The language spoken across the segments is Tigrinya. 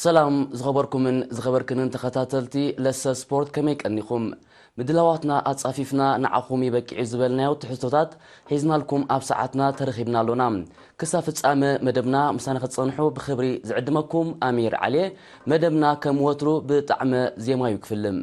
ሰላም ዝኸበርኩምን ዝኸበርክንን ተኸታተልቲ ለሰ ስፖርት፣ ከመይ ቀኒኹም? ምድላዋትና ኣጻፊፍና ንዓኹም ይበቅዕ ዝበልናዮ ትሕዝቶታት ሒዝናልኩም ኣብ ሰዓትና ተረኺብና ኣሎና። ክሳብ ፍጻመ መደብና ምሳና ክትጸንሑ ብኽብሪ ዝዕድመኩም ኣሚር ዓልየ። መደብና ከም ወትሩ ብጣዕመ ዜማዩ ክፍልም።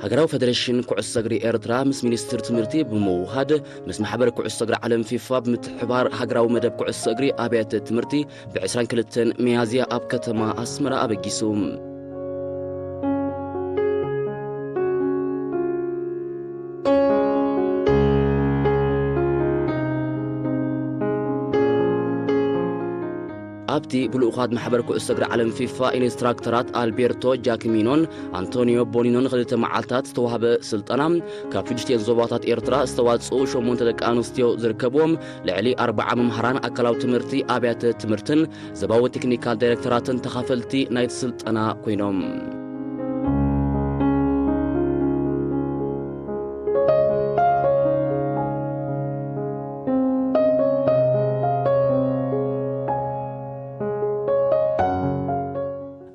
ሃገራዊ ፈደሬሽን ኩዕሶ እግሪ ኤርትራ ምስ ሚኒስትር ትምህርቲ ብምውሃድ፣ ምስ ማሕበር ኩዕሶ እግሪ ዓለም ፊፋ ብምትሕብባር፣ ሃገራዊ መደብ ኩዕሶ እግሪ ኣብያተ ትምህርቲ ብ ዕስራን ክልተን ሚያዝያ ኣብ ከተማ ኣስመራ ኣበጊሱ። ኣብቲ ብልኡኻት ማሕበር ኩዕሶ እግሪ ዓለም ፊፋ ኢንስትራክተራት ኣልቤርቶ ጃክሚኖን ኣንቶኒዮ ቦኒኖን ክልተ መዓልታት ዝተዋህበ ስልጠና፣ ካብ ሽዱሽቲኦን ዞባታት ኤርትራ ዝተዋጽኡ ሸሞንተ ደቂ ኣንስትዮ ዝርከብዎም ልዕሊ ኣርብዓ መምሃራን ኣካላዊ ትምህርቲ ኣብያተ ትምህርትን ዞባዊ ቴክኒካል ዳይሬክተራትን ተኻፈልቲ ናይቲ ስልጠና ኮይኖም።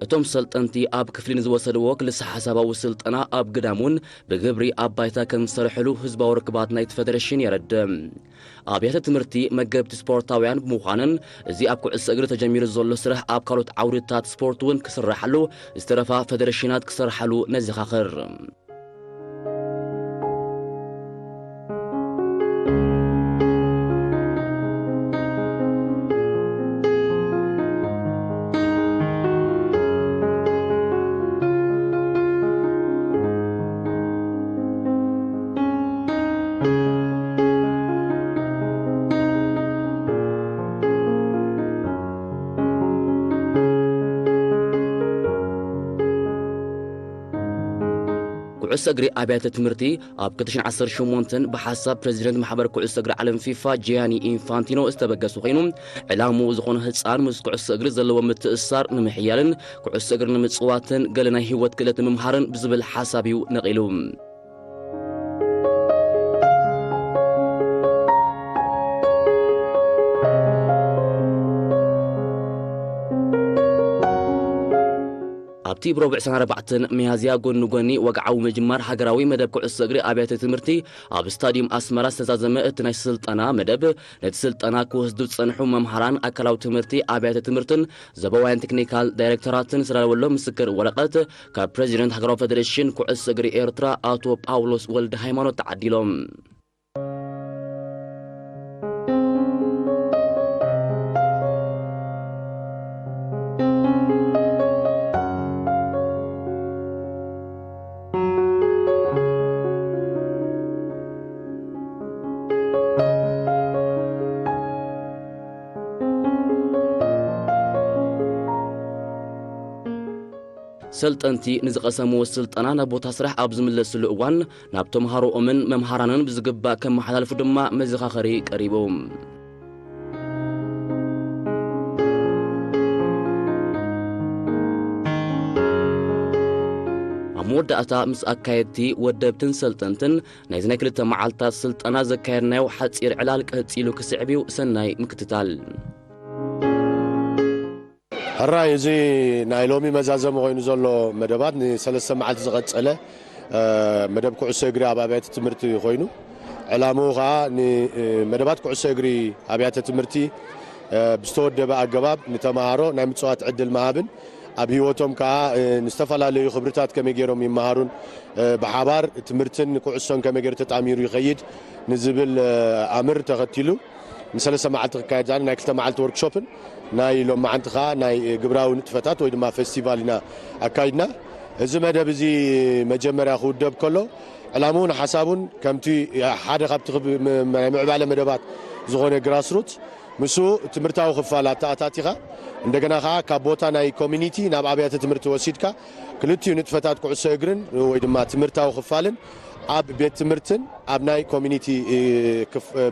እቶም ሰልጠንቲ ኣብ ክፍሊ ንዝወሰድዎ ክልሰ ሓሳባዊ ስልጠና ኣብ ግዳም እውን ብግብሪ ኣብ ባይታ ከም ዝሰርሕሉ ህዝባዊ ርክባት ናይቲ ፈደረሽን የረድእ። ኣብያተ ትምህርቲ መገብቲ ስፖርታውያን ብምዃነን፣ እዚ ኣብ ኩዕሶ እግሪ ተጀሚሩ ዘሎ ስራሕ ኣብ ካልኦት ዓውድታት ስፖርት እውን ክስራሓሉ፣ ዝተረፋ ፈደረሽናት ክሰርሓሉ ነዘኻኽር። ኩዕሶ እግሪ ኣብያተ ትምህርቲ ኣብ ክልተ ሽሕን ዓሰርተ ሸሞንተን ብሓሳብ ፕረዚደንት ማሕበር ኩዕሶ እግሪ ዓለም ፊፋ ጂያኒ ኢንፋንቲኖ ዝተበገሱ ኮይኑ፣ ዕላምኡ ዝኾነ ህጻን ምስ ኩዕሶ እግሪ ዘለዎ ምትእስሳር ንምሕያልን ኩዕሶ እግሪ ንምጽዋትን ገለ ናይ ህይወት ክእለት ንምምሃርን ብዝብል ሓሳብ እዩ ነቒሉ። ኣብቲ ብረቡዕ ዕስራን ኣርባዕተን ሚያዝያ ጎኒ ጎኒ ወግዓዊ ምጅማር ሃገራዊ መደብ ኩዕሶ እግሪ ኣብያተ ትምህርቲ ኣብ ስታዲየም ኣስመራ ዝተዛዘመ እቲ ናይ ስልጠና መደብ፣ ነቲ ስልጠና ክወስዱ ዝጸንሑ መምሃራን ኣካላዊ ትምህርቲ ኣብያተ ትምህርትን ዞባውያን ቴክኒካል ዳይሬክተራትን ዝተዳለወሎም ምስክር ወረቐት ካብ ፕረዚደንት ሃገራዊ ፈደሬሽን ኩዕሶ እግሪ ኤርትራ ኣቶ ጳውሎስ ወልደ ሃይማኖት ተዓዲሎም። ሰልጠንቲ ንዝቐሰምዎ ስልጠና ናብ ቦታ ስራሕ ኣብ ዝምለስሉ እዋን፣ ናብ ተምሃሮኦምን መምሃራንን ብዝግባእ ከመሓላልፉ ድማ መዘኻኸሪ ቀሪቡ። ኣብ መወዳእታ፣ ምስ ኣካየድቲ፣ ወደብትን ሰልጠንትን ናይዚ ናይ ክልተ መዓልታት ስልጠና ዘካየድናዮ ሓጺር ዕላል ቀጺሉ ክስዕብ እዩ። ሰናይ ምክትታል። ሕራይ፣ እዚ ናይ ሎሚ መዛዘሚ ኮይኑ ዘሎ መደባት ንሰለስተ መዓልቲ ዝቐጸለ፣ እ፣ መደብ ኩዕሶ እግሪ ኣብ ኣብያተ ትምህርቲ ኮይኑ፣ ዕላምኡ ኸኣ ን-፣ እ፣ መደባት ኩዕሶ እግሪ ኣብያተ ትምህርቲ፣ እ፣ ብዝተወደበ ኣገባብ ንተማሃሮ ናይ ምጽዋት ዕድል ምሃብን ኣብ ህይወቶም ከኣ፣ እ፣ ንዝተፈላለዩ ክብርታት ከመይ ገይሮም ይመሃሩን፣ እ፣ ብሓባር ትምህርትን ኩዕሶን ከመይ ገይሩ ተጣሚሩ ይኸይድ ንዝብል፣ እ፣ ኣምር ተኸቲሉ ንሰለስተ መዓልቲ ክካየድ ዝኣለ ናይ ክልተ መዓልቲ ወርክሾፕን ናይ ሎማዓንቲ ኸኣ ናይ ግብራዊ ንጥፈታት ወይ ድማ ፌስቲቫል ኢና ኣካይድና። እዚ መደብ እዚ መጀመርያ ክውደብ ከሎ፣ ዕላምኡን ሓሳቡን ከምቲ ሓደ ካብቲ ክብ-፣ ም-፣ ናይ ምዕባለ መደባት ዝኾነ ግራስሩት፣ ምስኡ ትምህርታዊ ክፋል ኣተኣታቲኻ፣ እንደገና ኸኣ ካብ ቦታ ናይ ኮሚኒቲ ናብ ኣብያተ ትምህርቲ ወሲድካ፣ ክልቲኡ ንጥፈታት ኩዕሶ እግርን ወይ ድማ ትምህርታዊ ክፋልን ኣብ ቤት ትምህርትን ኣብ ናይ ኮሚኒቲ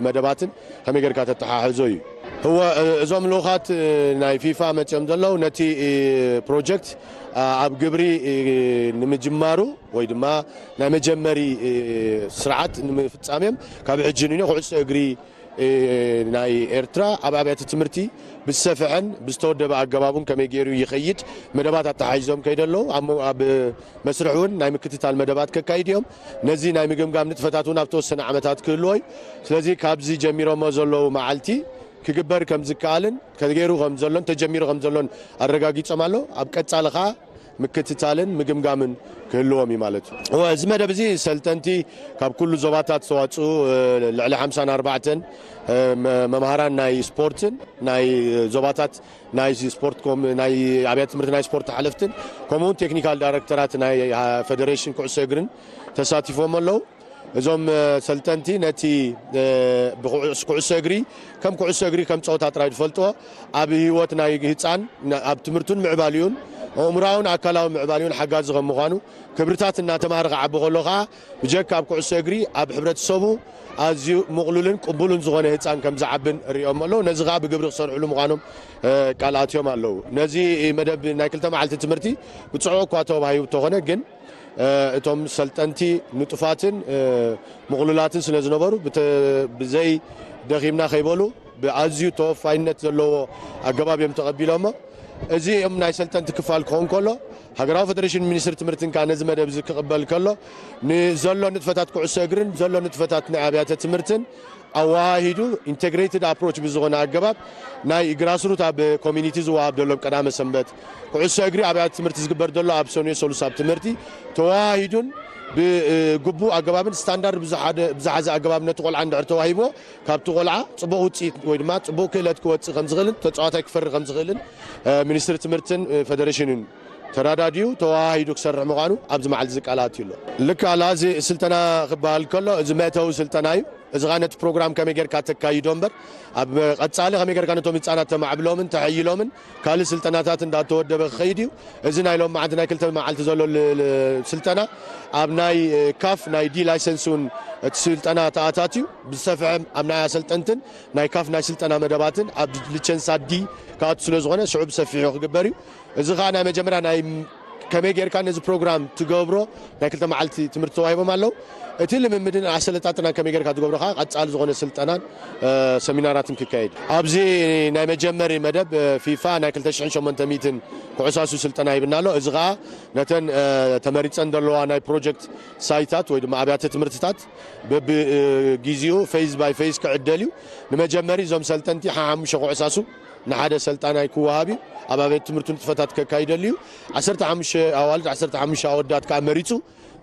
መደባትን ከመይ ጌርካ ተተሓሕዞ እዩ። እወ፣ እዞም ልኡኻት ናይ ፊፋ መጺኦም ዘለዉ ነቲ ፕሮጀክት ኣብ ግብሪ ንምጅማሩ ወይ ድማ ናይ መጀመሪ ስርዓት ንምፍጻም እዮም። ካብ ሕጂ ንዮ ኩዕሶ እግሪ ናይ ኤርትራ ኣብ ኣብያተ ትምህርቲ ብዝሰፍሐን ብዝተወደበ ኣገባቡን ከመይ ገይሩ ይኸይድ፣ መደባት ኣተሓሒዞም ከይደለዉ ኣብ መስርሕ እውን ናይ ምክትታል መደባት ከካይድ እዮም። ነዚ ናይ ምግምጋም ንጥፈታት እውን ኣብ ተወሰነ ዓመታት ክህልዎ እዩ። ስለዚ ካብዚ ጀሚሮሞ ዘለዉ መዓልቲ ክግበር ከም ዝከኣልን ከገይሩ ከም ዘሎን ተጀሚሩ ከም ዘሎን ኣረጋጊጾም ኣለዉ። ኣብ ቀጻሊ ከኣ ምክትታልን ምግምጋምን ክህልዎም እዩ ማለት እዩ። እወ፣ እዚ መደብ እዚ ሰልጠንቲ ካብ ኩሉ ዞባታት ዝተዋፅኡ ልዕሊ ሓምሳን ኣርባዕተን መምሃራን ናይ ስፖርትን ናይ ዞባታት ናይ ስፖርት ናይ ኣብያተ ትምህርቲ ናይ ስፖርት ሓለፍትን ከምኡውን ቴክኒካል ዳይረክተራት ናይ ፌደሬሽን ኩዕሶ እግርን ተሳቲፎም ኣለዉ። እዞም ሰልጠንቲ ነቲ ብኩዕሶ እግሪ ከም ኩዕሶ እግሪ ከም ፀወታ ጥራይ ዝፈልጥዎ ኣብ ህይወት ናይ ህፃን ኣብ ትምህርቱን ምዕባሊኡን ኣእምራውን ኣካላውን ምዕባሊኡን ሓጋዚ ከም ምዃኑ ክብርታት እናተማሃረ ክዓቢ ከሎ ከዓ ብጀካ ኣብ ኩዕሶ እግሪ ኣብ ሕብረተሰቡ ኣዝዩ ምቕሉልን ቅቡልን ዝኾነ ህፃን ከም ዝዓብን ርእዮም ኣለዉ። ነዚ ከዓ ብግብሪ ክሰርሕሉ ምዃኖም ቃል ኣትዮም ኣለዉ። ነዚ መደብ ናይ ክልተ መዓልቲ ትምህርቲ ብፅዑቕ እኳ ተባሂቡ እንተኾነ ግን እቶም ሰልጠንቲ ንጡፋትን ምቕሉላትን ስለ ዝነበሩ ብዘይ ደኺምና ከይበሉ ብኣዝዩ ተወፋይነት ዘለዎ ኣገባብ እዮም ተቐቢሎሞ። እዚ እዮም ናይ ሰልጠንቲ ክፋል ክኸውን ከሎ ሃገራዊ ፌደሬሽን ሚኒስትሪ ትምህርትን ከዓ ነዚ መደብ እዚ ክቕበል ከሎ ንዘሎ ንጥፈታት ኩዕሶ እግርን ዘሎ ንጥፈታት ናይ ኣብያተ ትምህርትን ኣወሃሂዱ ኢንቴግሬትድ ኣፕሮች ብዝኾነ ኣገባብ ናይ ግራስሩት ኣብ ኮሚኒቲ ዝወሃብ ዘሎ ቀዳመ ሰንበት ኩዕሶ እግሪ ኣብያተ ትምህርቲ ዝግበር ዘሎ ኣብ ሰኑዮ ሰሉስ ኣብ ትምህርቲ ተወሃሂዱን ብግቡእ ኣገባብን ስታንዳርድ ብዝሓደ- ብዝሓዘ ኣገባብ ነቲ ቆልዓ እንድሕር ተዋሂብዎ ካብቲ ቆልዓ ፅቡቕ ውፅኢት ወይ ድማ ፅቡቕ ክእለት ክወፅእ ከም ዝኽእልን ተፃዋታይ ክፈሪ ከም ዝኽእልን ሚኒስትሪ ትምህርትን ፌደሬሽንን ተረዳዲኡ ተወሃሂዱ ክሰርሕ ምዃኑ ኣብዚ መዓልቲ እዚ ቃል ኣትዩ ኣሎ። ልክዕ ኣላ እዚ ስልጠና ክበሃል ከሎ እዚ መእተዊ ስልጠና እዩ። እዚ ኸዓ ነቲ ፕሮግራም ከመይ ጌርካ ተካይዶ እምበር ኣብ ቀጻሊ ከመይ ጌርካ ነቶም ህጻናት ተማዕብሎምን ተሐይሎምን ካልእ ስልጠናታት እንዳተወደበ ክኸይድ እዩ። እዚ ናይ ሎም መዓልቲ ናይ ክልተ መዓልቲ ዘሎ ል- ል- ስልጠና ኣብ ናይ ካፍ ናይ ዲ ላይሰንስ እውን እቲ ስልጠና ተኣታትዩ ብዝሰፍሐ ኣብ ናይ ኣሰልጠንትን ናይ ካፍ ናይ ስልጠና መደባትን ኣብ ሊቸንስ ዲ ክኣቱ ስለ ዝኾነ ሽዑ ብሰፊሑ ክግበር እዩ። እዚ ኸዓ ናይ መጀመርያ ናይ ከመይ ጌርካ ነዚ ፕሮግራም ትገብሮ ናይ ክልተ መዓልቲ ትምህርቲ ተዋሂቦም ኣለዉ። እቲ ልምምድን ኣሰለጣጥናን ከመይ ጌርካ ትገብሮ ኸዓ ቀጻሊ ዝኾነ ስልጠናን ሰሚናራትን ክካየድ። ኣብዚ ናይ መጀመሪ መደብ ፊፋ ናይ ክልተ ሽሕን ሸሞንተ ሚእትን ኩዕሳሱ ስልጠና ሂብና ኣሎ። እዚ ኸዓ ነተን ተመሪጸን ዘለዋ ናይ ፕሮጀክት ሳይታት ወይ ድማ ኣብያተ ትምህርትታት በብጊዜኡ ፌዝ ባይ ፌዝ ክዕደል እዩ። ንመጀመሪ እዞም ሰልጠንቲ ሓሙሽተ ኩዕሳሱ ንሓደ ሰልጣናይ ክወሃብ እዩ። ኣብ ኣብያተ ትምህርቱ ንጥፈታት ከካይደሉ እዩ። ዓሰርተ ሓሙሽተ ኣዋልድ ዓሰርተ ሓሙሽተ ኣወዳት ከዓ መሪፁ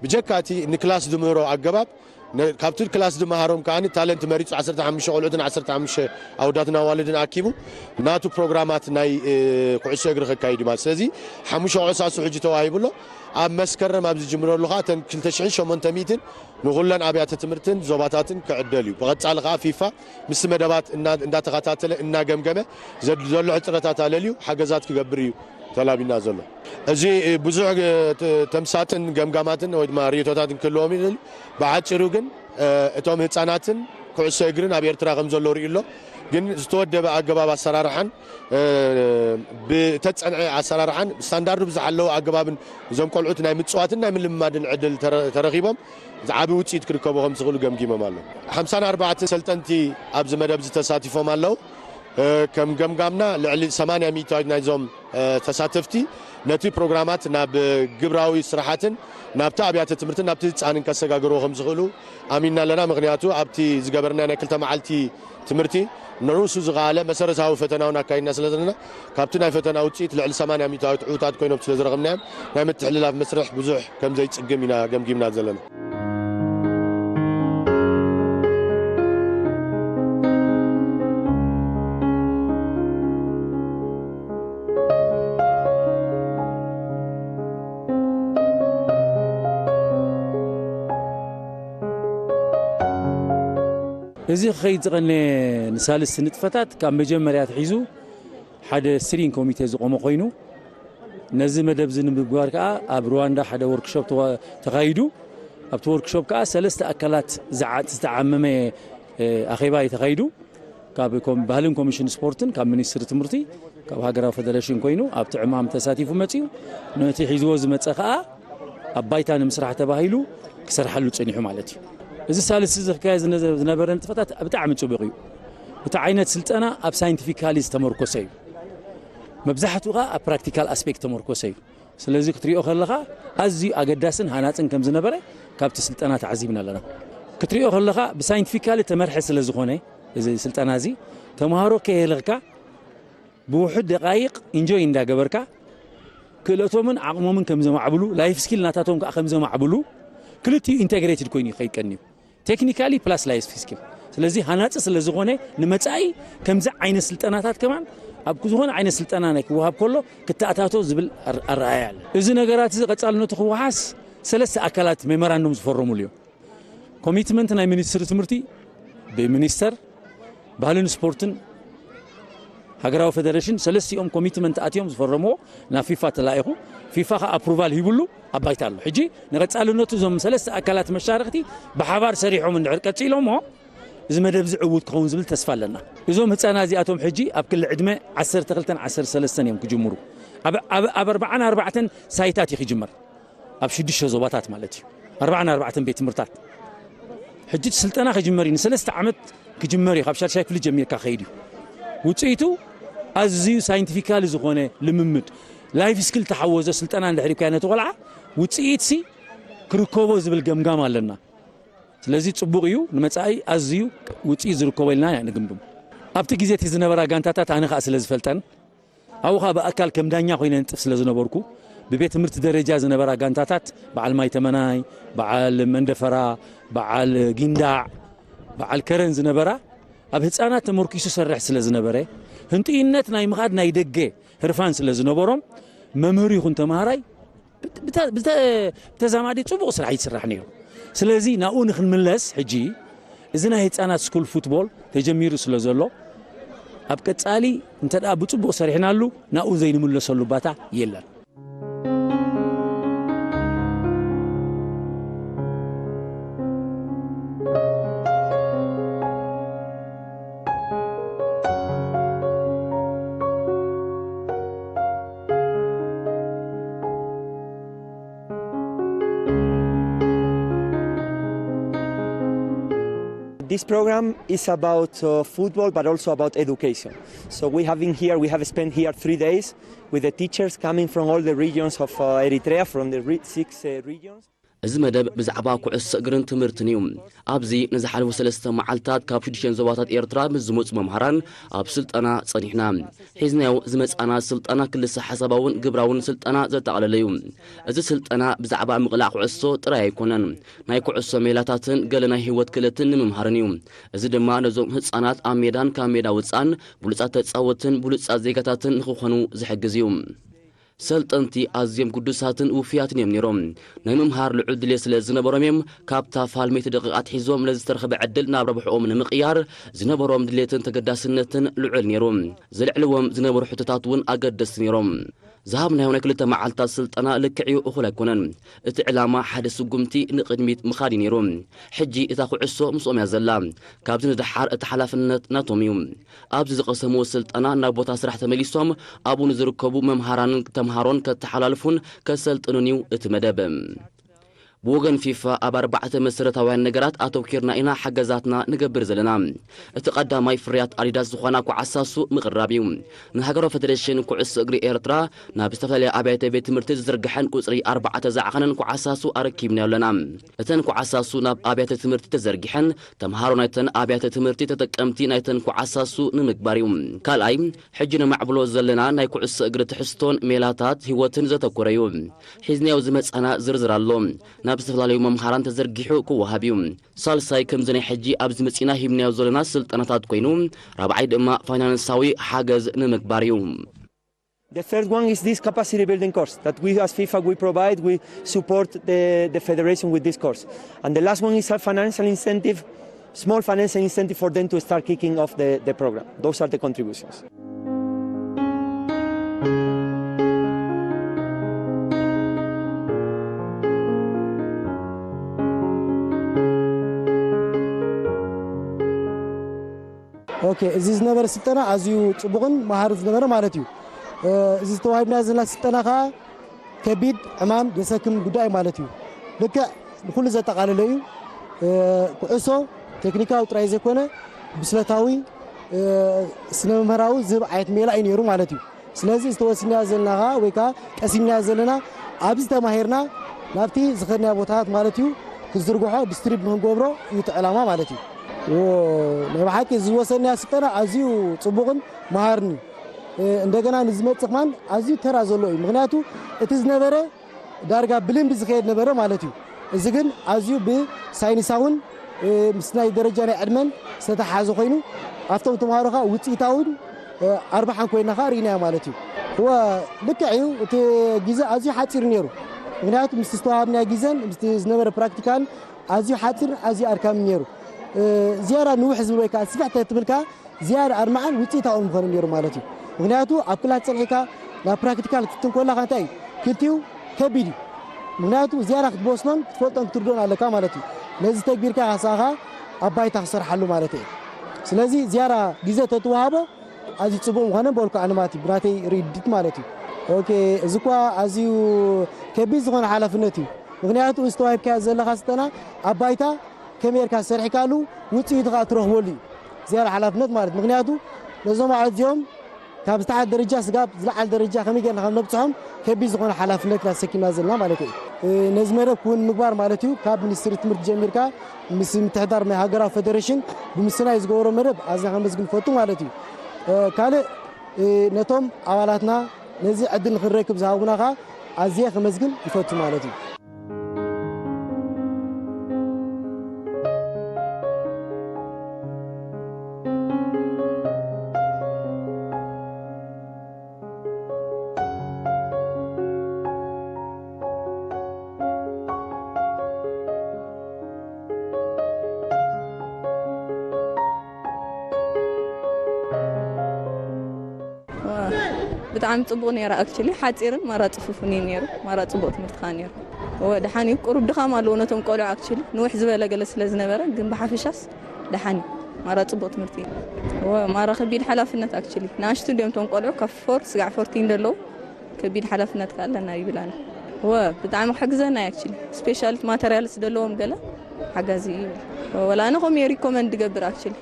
ብጀካ እቲ ንክላስ ዝምህሮ ኣገባብ ነ- ካብቲ ክላስ ዝመሃሮም ከዓ ታለንት መሪፁ ዓሰርተ ሓሙሽተ ቆልዑትን ዓሰርተ ሓሙሽተ ኣወዳትን ኣዋልድን ኣኪቡ ናቱ ፕሮግራማት ናይ ኩዕሶ እግሪ ከካይድ እዩ ማለት። ስለዚ ሓሙሽተ ኩዕሳሱ ሕጂ ተዋሂቡ ኣሎ። ኣብ መስከረም ኣብ ዝጅምረሉ ከዓ እተን ክልተ ሽሕን ሸሞንተ ሚእትን ንኹለን ኣብያተ ትምህርትን ዞባታትን ክዕደል እዩ። ብቐጻሊ ከዓ ፊፋ ምስ መደባት እና- እንዳተኸታተለ እናገምገመ ዘድ- ዘሎ ሕጽረታት ኣለልዩ ሓገዛት ክገብር እዩ ተላቢና ዘሎ። እዚ ብዙሕ ተ- ተምሳጥን ገምጋማትን ወይ ድማ ርእይቶታትን ክህልዎም ይኽእል። ብሓጺሩ ግን እቶም ህጻናትን ኩዕሶ እግርን ኣብ ኤርትራ ከም ዘሎ ርእዩ ኣሎ። ግን ዝተወደበ ኣገባብ ኣሰራርሓን ብተጸንዐ ኣሰራርሓን ስታንዳርዱ ብዝሓለወ ኣገባብን እዞም ቆልዑት ናይ ምጽዋትን ናይ ምልምማድን ዕድል ተረ- ተረኺቦም ዝዓቢ ውፅኢት ክርከቦ ከም ዝኽእሉ ገምጊሞም ኣለዉ። ሓምሳን ኣርባዕተን ሰልጠንቲ ኣብዚ መደብ ዝተሳቲፎም ኣለዉ። ከም ገምጋምና ልዕሊ ሰማንያ ሚእታዊት ናይዞም ተሳተፍቲ ነቲ ፕሮግራማት ናብ ግብራዊ ስራሓትን ናብቲ ኣብያተ ትምህርትን ናብቲ ህፃንን ከሰጋግርዎ ከም ዝኽእሉ ኣሚንና ኣለና። ምኽንያቱ ኣብቲ ዝገበርና ናይ ክልተ መዓልቲ ትምህርቲ ንዑሱ ዝኸኣለ መሰረታዊ ፈተናውን ኣካይድና ስለ ዘለና ካብቲ ናይ ፈተና ውፅኢት ልዕሊ ሰማንያ ሚእታዊት ዕዉታት ኮይኖም ስለ ዝረኸብናዮም ናይ ምትሕልላፍ መስርሕ ብዙሕ ከም ዘይፅግም ኢና ገምጊምና ዘለና። እዚ ክኸይድ ዝቐነ ንሳልስቲ ንጥፈታት ካብ መጀመርያ ኣትሒዙ ሓደ ስትሪንግ ኮሚቴ ዝቖመ ኮይኑ ነዚ መደብ እዚ ንምግባር ከዓ ኣብ ሩዋንዳ ሓደ ወርክሾፕ ተዋ- ተኻይዱ ኣብቲ ወርክሾፕ ከዓ ሰለስተ ኣካላት ዝዓ- ዝተዓመመ ኣኼባ እዩ ተኻይዱ። ካብ ኮም- ባህልን ኮሚሽን ስፖርትን ካብ ሚኒስትሪ ትምህርቲ ካብ ሃገራዊ ፌደሬሽን ኮይኑ ኣብቲ ዕማም ተሳቲፉ መፅዩ። ነቲ ሒዝዎ ዝመፀ ከዓ ኣብ ባይታ ንምስራሕ ተባሂሉ ክሰርሓሉ ፀኒሑ ማለት እዩ። እዚ ሳልስቲ እዚ ክካየድ ዝነ- ዝነበረ ንጥፈታት ብጣዕሚ ፅቡቕ እዩ። እቲ ዓይነት ስልጠና ኣብ ሳይንቲፊካሊ ዝተመርኮሰ እዩ። መብዛሕትኡ ከዓ ኣብ ፕራክቲካል ኣስፔክት ተመርኮሰ እዩ። ስለዚ ክትሪኦ ከለኻ ኣዝዩ ኣገዳስን ሃናፅን ከም ዝነበረ ካብቲ ስልጠና ተዓዚብና ኣለና። ክትሪኦ ከለኻ ብሳይንቲፊካሊ ተመርሐ ስለ ዝኾነ እዚ ስልጠና እዚ ተምሃሮ ከየህለኽካ ብውሑድ ደቃይቕ ኢንጆይ እንዳገበርካ ክእለቶምን ዓቕሞምን ከም ዘማዕብሉ፣ ላይፍ ስኪል ናታቶም ከዓ ከም ዘማዕብሉ ክልቲኡ ኢንተግሬትድ ኮይኑ ይኸይድ ቀንዩ። ቴክኒካሊ ፕላስ ላይፍ ስኪል። ስለዚ ሃናፂ ስለ ዝኾነ ንመፃኢ ከምዚ ዓይነት ስልጠናታት ከማን ኣብ ዝኾነ ዓይነት ስልጠና ናይ ክወሃብ ከሎ ክተኣታቶ ዝብል ኣር- ኣረኣያ ኣሎ። እዚ ነገራት እዚ ቀፃልነቱ ክወሓስ ሰለስተ ኣካላት ሜሞራንዱም ዝፈረሙሉ እዮም። ኮሚትመንት ናይ ሚኒስትሪ ትምህርቲ ብሚኒስተር ባህልን ስፖርትን ሃገራዊ ፌደሬሽን ሰለስቲኦም ኮሚትመንት ኣትዮም ዝፈረምዎ ናብ ፊፋ ተላኢኹ፣ ፊፋ ከ ኣፕሩቫል ሂብሉ ኣባይታ ኣሎ። ሕጂ ንቐጻልነቱ እዞም ሰለስተ ኣካላት መሻርክቲ ብሓባር ሰሪሖም እንድሕር ቀጺሎሞ እዚ መደብ እዚ ዕዉት ክኸውን ዝብል ተስፋ ኣለና። እዞም ህፃና እዚኣቶም ሕጂ ኣብ ክሊ ዕድመ ዓሰርተ ክልተን ዓሰርተ ሰለስተን እዮም ክጅምሩ። ኣብ ኣብ- ኣብ ኣርባዓን ኣርባዕተን ሳይታት እዩ ክጅመር። ኣብ ሽዱሽተ ዞባታት ማለት እዩ። ኣርባዓን ኣርባዕተን ቤት ትምህርታት ሕጂ እቲ ስልጠና ክጅመር እዩ። ንሰለስተ ዓመት ክጅመር እዩ። ካብ ሻድሻይ ክፍሊ ጀሚርካ ከይድ እዩ። ውፅኢቱ ኣዝዩ ሳይንቲፊካሊ ዝኾነ ልምምድ፣ ላይፍ ስኪል ተሓወዘ ስልጠና እንድሕር ይኮያ ነቲ ቆልዓ ውፅኢት ሲ ክርከቦ ዝብል ገምጋም ኣለና። ስለዚ ፅቡቕ እዩ። ንመፃኢ ኣዝዩ ውፅኢት ዝርከቦ ኢልና ኢና ንግምግም። ኣብቲ ግዜ እቲ ዝነበራ ጋንታታት ኣነ ከዓ ስለ ዝፈልጠን ኣብኡ ከዓ ብኣካል ከም ዳኛ ኮይነ ንጥፍ ስለ ዝነበርኩ ብቤት ትምህርቲ ደረጃ ዝነበራ ጋንታታት በዓል ማይ ተመናይ፣ በዓል መንደፈራ፣ በዓል ጊንዳዕ፣ በዓል ከረን ዝነበራ ኣብ ህፃናት ተመርኪሱ ሰርሕ ስለ ዝነበረ ህንጥይነት ናይ ምኻድ ናይ ደገ ህርፋን ስለ ዝነበሮም መምህር ይኹን ተምሃራይ ብተ- ብተ- ብተዛማዲ ፅቡቕ ስራሕ ይስራሕ ነይሩ። ስለዚ ናብኡ ንክንምለስ ሕጂ እዚ ናይ ህፃናት ስኩል ፉትቦል ተጀሚሩ ስለ ዘሎ ኣብ ቀፃሊ እንተ ደኣ ብፅቡቕ ሰሪሕናሉ ናብኡ ዘይንምለሰሉ ባታ የለን። This program is about uh, football, but also about education. So we have been here, we have spent here three days with the teachers coming from all the regions of uh, Eritrea, from the re- six uh, regions. እዚ መደብ ብዛዕባ ኩዕሶ እግርን ትምህርትን እዩ። ኣብዚ ንዝሓለፉ ሰለስተ መዓልታት ካብ ሽዱሽተን ዞባታት ኤርትራ ምስ ዝመፁ መምሃራን ኣብ ስልጠና ጸኒሕና። ሒዝናዮ ዝመጻና ስልጠና ክልሰ ሓሳባውን ግብራውን ስልጠና ዘጠቓለለ እዩ። እዚ ስልጠና ብዛዕባ ምቕላዕ ኩዕሶ ጥራይ ኣይኮነን። ናይ ኩዕሶ ሜላታትን ገለ ናይ ህይወት ክእለትን ንምምሃርን እዩ። እዚ ድማ ነዞም ህጻናት ኣብ ሜዳን ካብ ሜዳ ወጻን ብሉጻት ተጻወትን ብሉጻት ዜጋታትን ንኽኾኑ ዝሕግዝ እዩ። ሰልጠንቲ ኣዝዮም ግዱሳትን ውፍያትን እዮም ነይሮም። ናይ ምምሃር ልዑል ድሌት ስለ ዝነበሮም እዮም ካብታ ፋልመይቲ ደቂቕ ኣትሒዞም ነዚ ዝተረኸበ ዕድል ናብ ረብሕኦም ንምቕያር ዝነበሮም ድሌትን ተገዳስነትን ልዑል ነይሩ። ዘልዕልዎም ዝነበሩ ሕቶታት እውን ኣገደስቲ ነይሮም። ዝሃብናዮ ናይ ክልተ መዓልታት ስልጠና ልክዕ እዩ፣ እኹል ኣይኮነን። እቲ ዕላማ ሓደ ስጉምቲ ንቕድሚት ምኻድ እዩ ነይሩ። ሕጂ እታ ኩዕሶ ምስኦም እያ ዘላ። ካብዚ ንደሓር እቲ ሓላፍነት ናቶም እዩ። ኣብዚ ዝቐሰምዎ ስልጠና ናብ ቦታ ስራሕ ተመሊሶም ኣብኡ ንዝርከቡ መምሃራንን ተምሃሮን ከተሓላልፉን ከሰልጥኑን እዩ እቲ መደብ። ብወገን ፊፋ ኣብ ኣርባዕተ መሰረታውያን ነገራት ኣተውኪርና ኢና ሓገዛትና ንገብር ዘለና። እቲ ቀዳማይ ፍርያት ኣዲዳስ ዝኾና ኩዓሳሱ ምቕራብ እዩ። ንሃገራዊ ፈደሬሽን ኩዕሶ እግሪ ኤርትራ ናብ ዝተፈላለያ ኣብያተ ቤት ትምህርቲ ዝዝርግሐን ቁጽሪ ኣርባዕተ ዝዓኸነን ኩዓሳሱ ኣረኪብናዮ ኣለና። እተን ኩዓሳሱ ናብ ኣብያተ ትምህርቲ ተዘርጊሐን ተምሃሮ ናይተን ኣብያተ ትምህርቲ ተጠቀምቲ ናይተን ኩዓሳሱ ንምግባር እዩ። ካልኣይ ሕጂ ነማዕብሎ ዘለና ናይ ኩዕሶ እግሪ ትሕዝቶን ሜላታት ህይወትን ዘተኮረ እዩ። ሒዝናዮ ዝመጻና ዝርዝር ኣሎ። ናብ ዝተፈላለዩ መምሃራን ተዘርጊሑ ክወሃብ እዩ። ሳልሳይ ከምዚ ናይ ሕጂ ኣብዚ መጺና ሂብናዮ ዘለና ስልጠናታት ኮይኑ ራብዓይ ድማ ፋይናንሳዊ ሓገዝ ንምግባር እዩ። The first one is this capacity building course that we as FIFA we provide, we support the, the federation with this course. And the last one is a financial incentive, small financial incentive for them to start kicking off the, the program. Those are the contributions. ኦኬ፣ እዚ ዝነበረ ስልጠና ኣዝዩ ጽቡቕን መሃርን ዝነበረ ማለት እዩ። እ፣ እዚ ዝተዋሂብና ዘለና ስልጠና ከኣ ከቢድ ዕማም ዘሰክም ጉዳይ ማለት እዩ። ልክዕ ንኹሉ ዘጠቓለለ እዩ። እ፣ ኩዕሶ ቴክኒካዊ ጥራይ ዘይኮነ ብስለታዊ፣ እ፣ ስነ መምህራዊ ዝህብ ዓይነት ሜላ እዩ ነይሩ ማለት እዩ። ስለዚ ዝተወስንያ ዘለና ወይ ከዓ ቀሲምና ዘለና ኣብዚ ተማሂርና ናብቲ ዝኸድናዮ ቦታታት ማለት እዩ ክዝርግሖ ዲስትሪብ ንክንገብሮ እዩ እቲ ዕላማ ማለት እዩ። ዎ፣ ናይ ብሓቂ ዝወሰንያ ስልጠና ኣዝዩ ጽቡቕን መሃርን እዩ። እ፣ እንደገና ንዝመጽእ ከማን ኣዝዩ ተራ ዘሎ እዩ። ምክንያቱ እቲ ዝነበረ ዳርጋ ብልምዲ ዝኸየድ ነበረ ማለት እዩ። እዚ ግን ኣዝዩ ብሳይንሳውን፣ እ፣ ምስ ናይ ደረጃ ናይ ዕድመን ዝተተሓሓዘ ኮይኑ ኣብቶም ተምሃሮ ከዓ ውፅኢታውን፣ እ፣ ኣርባሓን ኮይና ከዓ ርኢናዮ ማለት እዩ። እወ፣ ልክዕ እዩ። እቲ ግዜ ኣዝዩ ሓፂር ነይሩ። ምክንያቱ ምስቲ ዝተዋሃብናዮ ግዜን ምስቲ ዝነበረ ፕራክቲካል ኣዝዩ ሓፂርን ኣዝዩ ኣድካሚ ነይሩ። እ፣ ዝያዳ ንውሕ ዝብል ወይ ከዓ ስፍሕ ተትብል ከዓ ዝያዳ ኣድማዕን ውፅኢታውን ምኾነ ነይሩ ማለት እዩ። ምክንያቱ ኣብ ክላስ ፀኒሕካ ናብ ፕራክቲካል ክትንኮላ ከ እንታይ እዩ? ክልቲኡ ከቢድ እዩ። ምክንያቱ ዝያዳ ክትበስሎን ክትፈልጦን ክትርዶን ኣለካ ማለት እዩ። ነዚ ተግቢርካ ኢኻ ንስኻ ኣብ ባይታ ክሰርሓሉ ማለት እዩ። ስለዚ ዝያዳ ግዜ ተትወሃቦ ኣዝዩ ፅቡቕ ምኾነ በልኩ ኣነ ማለት እዩ፣ ብናተይ ርድኢት ማለት እዩ። ኦኬ፣ እዚ እኳ ኣዝዩ ከቢድ ዝኾነ ሓላፍነት እዩ። ምክንያቱ እዚ ተዋሂብካዮ ዘለኻ ስልጠና ኣብ ባይታ ከመይ ጌርካ ሰሪሕካሉ ውፅኢቱ ከዓ ትረኽበሉ እዩ። ዝያዳ ሓላፍነት ማለት ምክንያቱ ነዞም ኣዕፅዮም ካብ ዝተሓተ ደረጃ ስጋብ ዝለዓለ ደረጃ ከመይ ጌርና ከም ነብፅሖም ከቢድ ዝኾነ ሓላፍነት ኢና ተሰኪምና ዘለና ማለት እዩ። እ፣ ነዚ መደብ ክውን ምግባር ማለት እዩ ካብ ሚኒስትሪ ትምህርቲ ጀሚርካ ምስ ምትሕዳር ናይ ሃገራዊ ፌደሬሽን ብምስናይ ዝገበሮ መደብ ኣዝና ከመስግን ንፈቱ ማለት እዩ። እ፣ ካልእ፣ እ፣ ነቶም ኣባላትና ነዚ ዕድል ንክንረክብ ዝሃቡና ከዓ ኣዝየ ከመስግን ይፈቱ ማለት እዩ። ብጣዕሚ ጽቡቕ ነይራ። ኣክቹሊ ሓጺርን ማራ ጽፉፍን እዩ ነይሩ። ማራ ጽቡቕ ትምህርቲ ከኣ ነይሩ። እወ፣ ደሓን እዩ። ቁሩብ ድኻም ኣለዎ ነቶም ቆልዑ። ኣክቹሊ ንውሕ ዝበለ ገለ ስለ ዝነበረ፣ ግን ብሓፈሻስ ደሓን እዩ። ማራ ጽቡቕ ትምህርቲ እዩ። እወ፣ ማራ ከቢድ ሓላፍነት። ኣክቹሊ ንኣሽቱ እንዲዮም እቶም ቆልዑ፣ ካብ ፎር ስጋዕ ፎርቲን ዘለዉ፣ ከቢድ ሓላፍነት ከኣ ኣለና ይብል ኣነ። እወ፣ ብጣዕሚ ክሕግዘና እዩ። ኣክቹሊ ስፔሻሊቲ ማተርያልስ ዘለዎም ገለ ሓጋዚ እዩ ይብል። እወ፣ ወላ ኣነ ከምኡ እየ ሪኮመንድ ዝገብር። ኣክቹሊ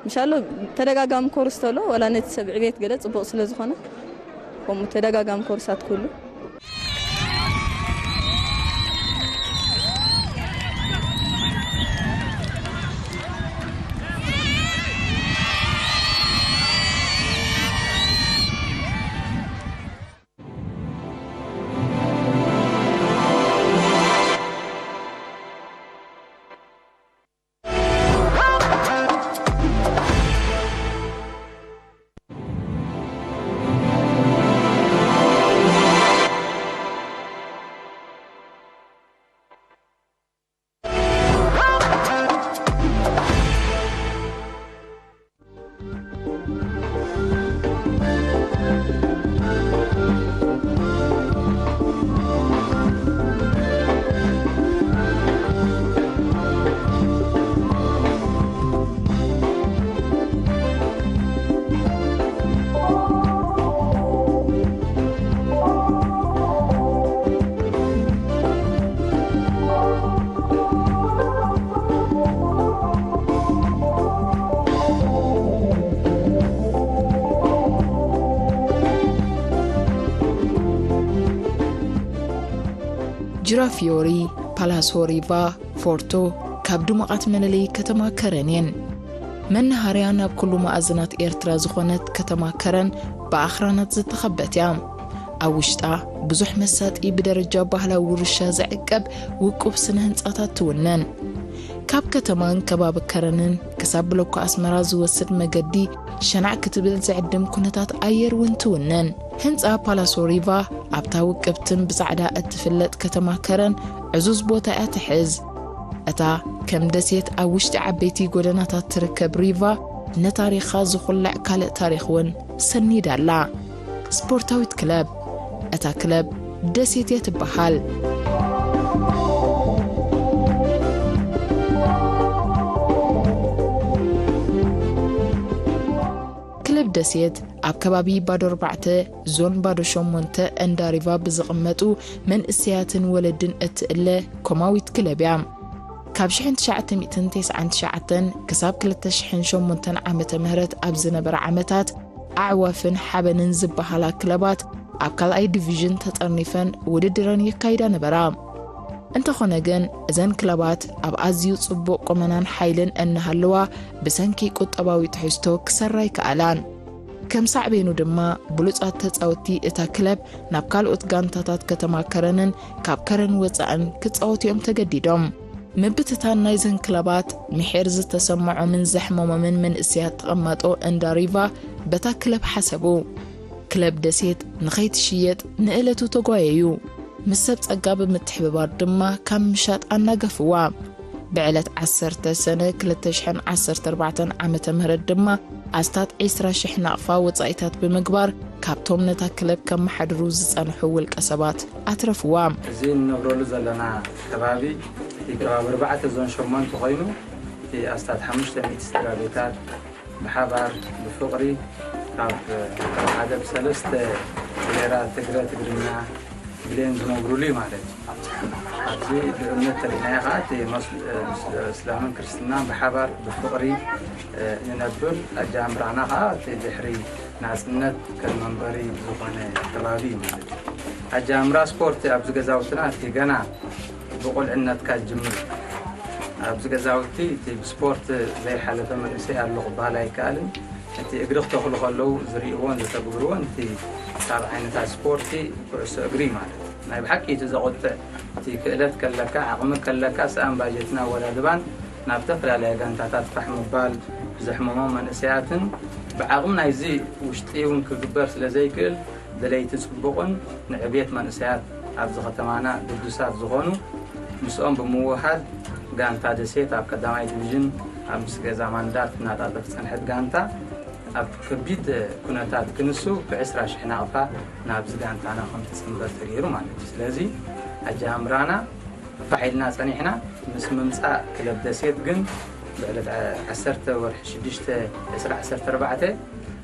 ምሻሎ ተደጋጋሚ ኮርስ ተሎ፣ ወላ ነቲ ሰብ ዕቤት ገለ ጽቡቕ ስለ ዝኾነ፣ ከምኡ ተደጋጋሚ ኮርሳት ክህሉ። ጅራፊዮሪ፣ ፓላሶ ሪቫ፣ ፎርቶ ካብ ድሙቓት መለለዪ ከተማ ከረን እየን። መናሃርያ ናብ ኩሉ መኣዝናት ኤርትራ ዝኾነት ከተማ ከረን ብኣኽራናት ዝተኸበት እያ። ኣብ ውሽጣ ብዙሕ መሳጢ ብደረጃ ባህላዊ ውርሻ ዝዕቀብ ውቁብ ስነ ህንጻታት ትውነን። ካብ ከተማን ከባቢ ከረንን ክሳብ ብሎኮ ኣስመራ ዝወስድ መገዲ ሸናዕ ክትብል ዝዕድም ኩነታት ኣየር እውን ትውነን። ህንጻ ፓላሶ ሪቫ ኣብታ ውቅብትን ብጻዕዳ እትፍለጥ ከተማ ከረን ዕዙዝ ቦታ እያ ትሕዝ። እታ ከም ደሴት ኣብ ውሽጢ ዓበይቲ ጎደናታት ትርከብ ሪቫ፣ ንታሪኻ ዝኹልዕ ካልእ ታሪኽ እውን ሰኒዳ ኣላ። ስፖርታዊት ክለብ፣ እታ ክለብ ደሴት እያ ትበሃል። ደሴት ኣብ ከባቢ ባዶ ኣርባዕተ ዞን ባዶ ሸሞንተ እንዳሪቫ ብዝቕመጡ መንእሰያትን ወለድን እትእለ ኮማዊት ክለብ እያ። ካብ ሽሕን ትሽዓተ ሚእትን ተስዓን ትሽዓተን ክሳብ ክልተ ሽሕን ሸሞንተን ዓመተ ምህረት ኣብ ዝነበረ ዓመታት ኣዕዋፍን ሓበንን ዝበሃላ ክለባት ኣብ ካልኣይ ዲቪዥን ተጠርኒፈን ውድድረን የካይዳ ነበራ። እንተኾነ ግን እዘን ክለባት ኣብ ኣዝዩ ጽቡቕ ቁመናን ሓይልን እናሃለዋ ብሰንኪ ቁጠባዊ ትሕዝቶ ክሰራ ኣይከኣላን። ከም ሳዕቤኑ ድማ ብሉጻት ተጻወትቲ እታ ክለብ ናብ ካልኦት ጋንታታት ከተማ ከረንን ካብ ከረን ወጻእን ክጻወቱ እዮም ተገዲዶም። ምብትታን ናይዘን ክለባት ምሒር ዝተሰምዖምን ዘሕመሞምን መንእሰያት ተቐማጦ እንዳ ሪቫ በታ ክለብ ሓሰቡ። ክለብ ደሴት ንኸይትሽየጥ ንእለቱ ተጓየዩ። ምስ ሰብ ጸጋ ብምትሕብባር ድማ ካብ ምሻጥ ኣናገፍዋ። ብዕለት ዓሰርተ ሰነ ክልተ ሽሕን ዓሰርተ ኣርባዕተን ዓመተ ምህረት ድማ ኣስታት ዕስራ ሽሕ ናቕፋ ወጻኢታት ብምግባር ካብቶም ነታ ክለብ ከመሓድሩ ዝጸንሑ ውልቀ ሰባት ኣትረፍዋ። እዚ እንነብረሉ ዘለና ከባቢ እቲ ከባቢ ኣርባዕተ ዞን ሸሞንተ ኮይኑ እቲ ኣስታት ሓሙሽተ ሚእቲ ስድራ ቤታት ብሓባር ብፍቕሪ ካብ ሓደ ብሰለስተ ብሄራት ትግረ፣ ትግርኛ፣ ብሌን ዝነብሩሉ እዩ ማለት እዩ። ኣብዚ ብእምነት ተሪእናዮ ከዓ እቲ መስ-፣ እስላምን ክርስትናን ብሓባር ብፍቕሪ ንነብር። ኣጃምራና ከዓ እቲ ድሕሪ ናፅነት ከም መንበሪ ዝኾነ ከባቢ እዩ ማለት እዩ። ኣጃምራ ስፖርት ኣብዚ ገዛውትና እቲ ገና ብቁልዕነትካ ዝጅምር። ኣብዚ ገዛውቲ እቲ ብስፖርት ዘይሓለፈ መንእሰይ ኣሎ ክበሃል ኣይከኣልን። እቲ እግሪ ክተኽሉ ከለዉ ዝርእይዎን ዘተግብርዎን እቲ ካብ ዓይነታት ስፖርቲ ኩዕሶ እግሪ ማለት እዩ። ናይ ብሓቂ እቲ ዘቑጥዕ እቲ ክእለት ከለካ፣ ዓቕሚ ከለካ፣ ሰኣን ባጀትን ኣወዳድባን ናብ ዝተፈላለያ ጋንታታት ፋሕ ምባል፣ ዘሕመሞም መንእሰያትን ብዓቕሚ ናይዚ ውሽጢ እውን ክግበር ስለ ዘይክእል፣ ደለይቲ ጽቡቕን ንዕብየት መንእሰያት ኣብዚ ከተማና ግዱሳት ዝኾኑ ምስኦም ብምውሃድ ጋንታ ደሴት ኣብ ቀዳማይ ዲቪዥን ኣብ ምስ ገዛ ማንዳት እናጣጠፍ ዝጸንሐት ጋንታ ኣብ ከቢድ ኩነታት ክንሱ ብዕስራ ሽሕ ናቕፋ ናብዚ ጋንታና ከም ትጽንበር ተገይሩ ማለት እዩ። ስለዚ ኣጀማምራና ፋሕ ኢልና ጸኒሕና። ምስ ምምጻእ ክለብ ደሴት ግን ብዕለት ዓ-፣ ዓሰርተ ወርሒ ሽዱሽተ ዕስራ ዓሰርተ ኣርባዕተ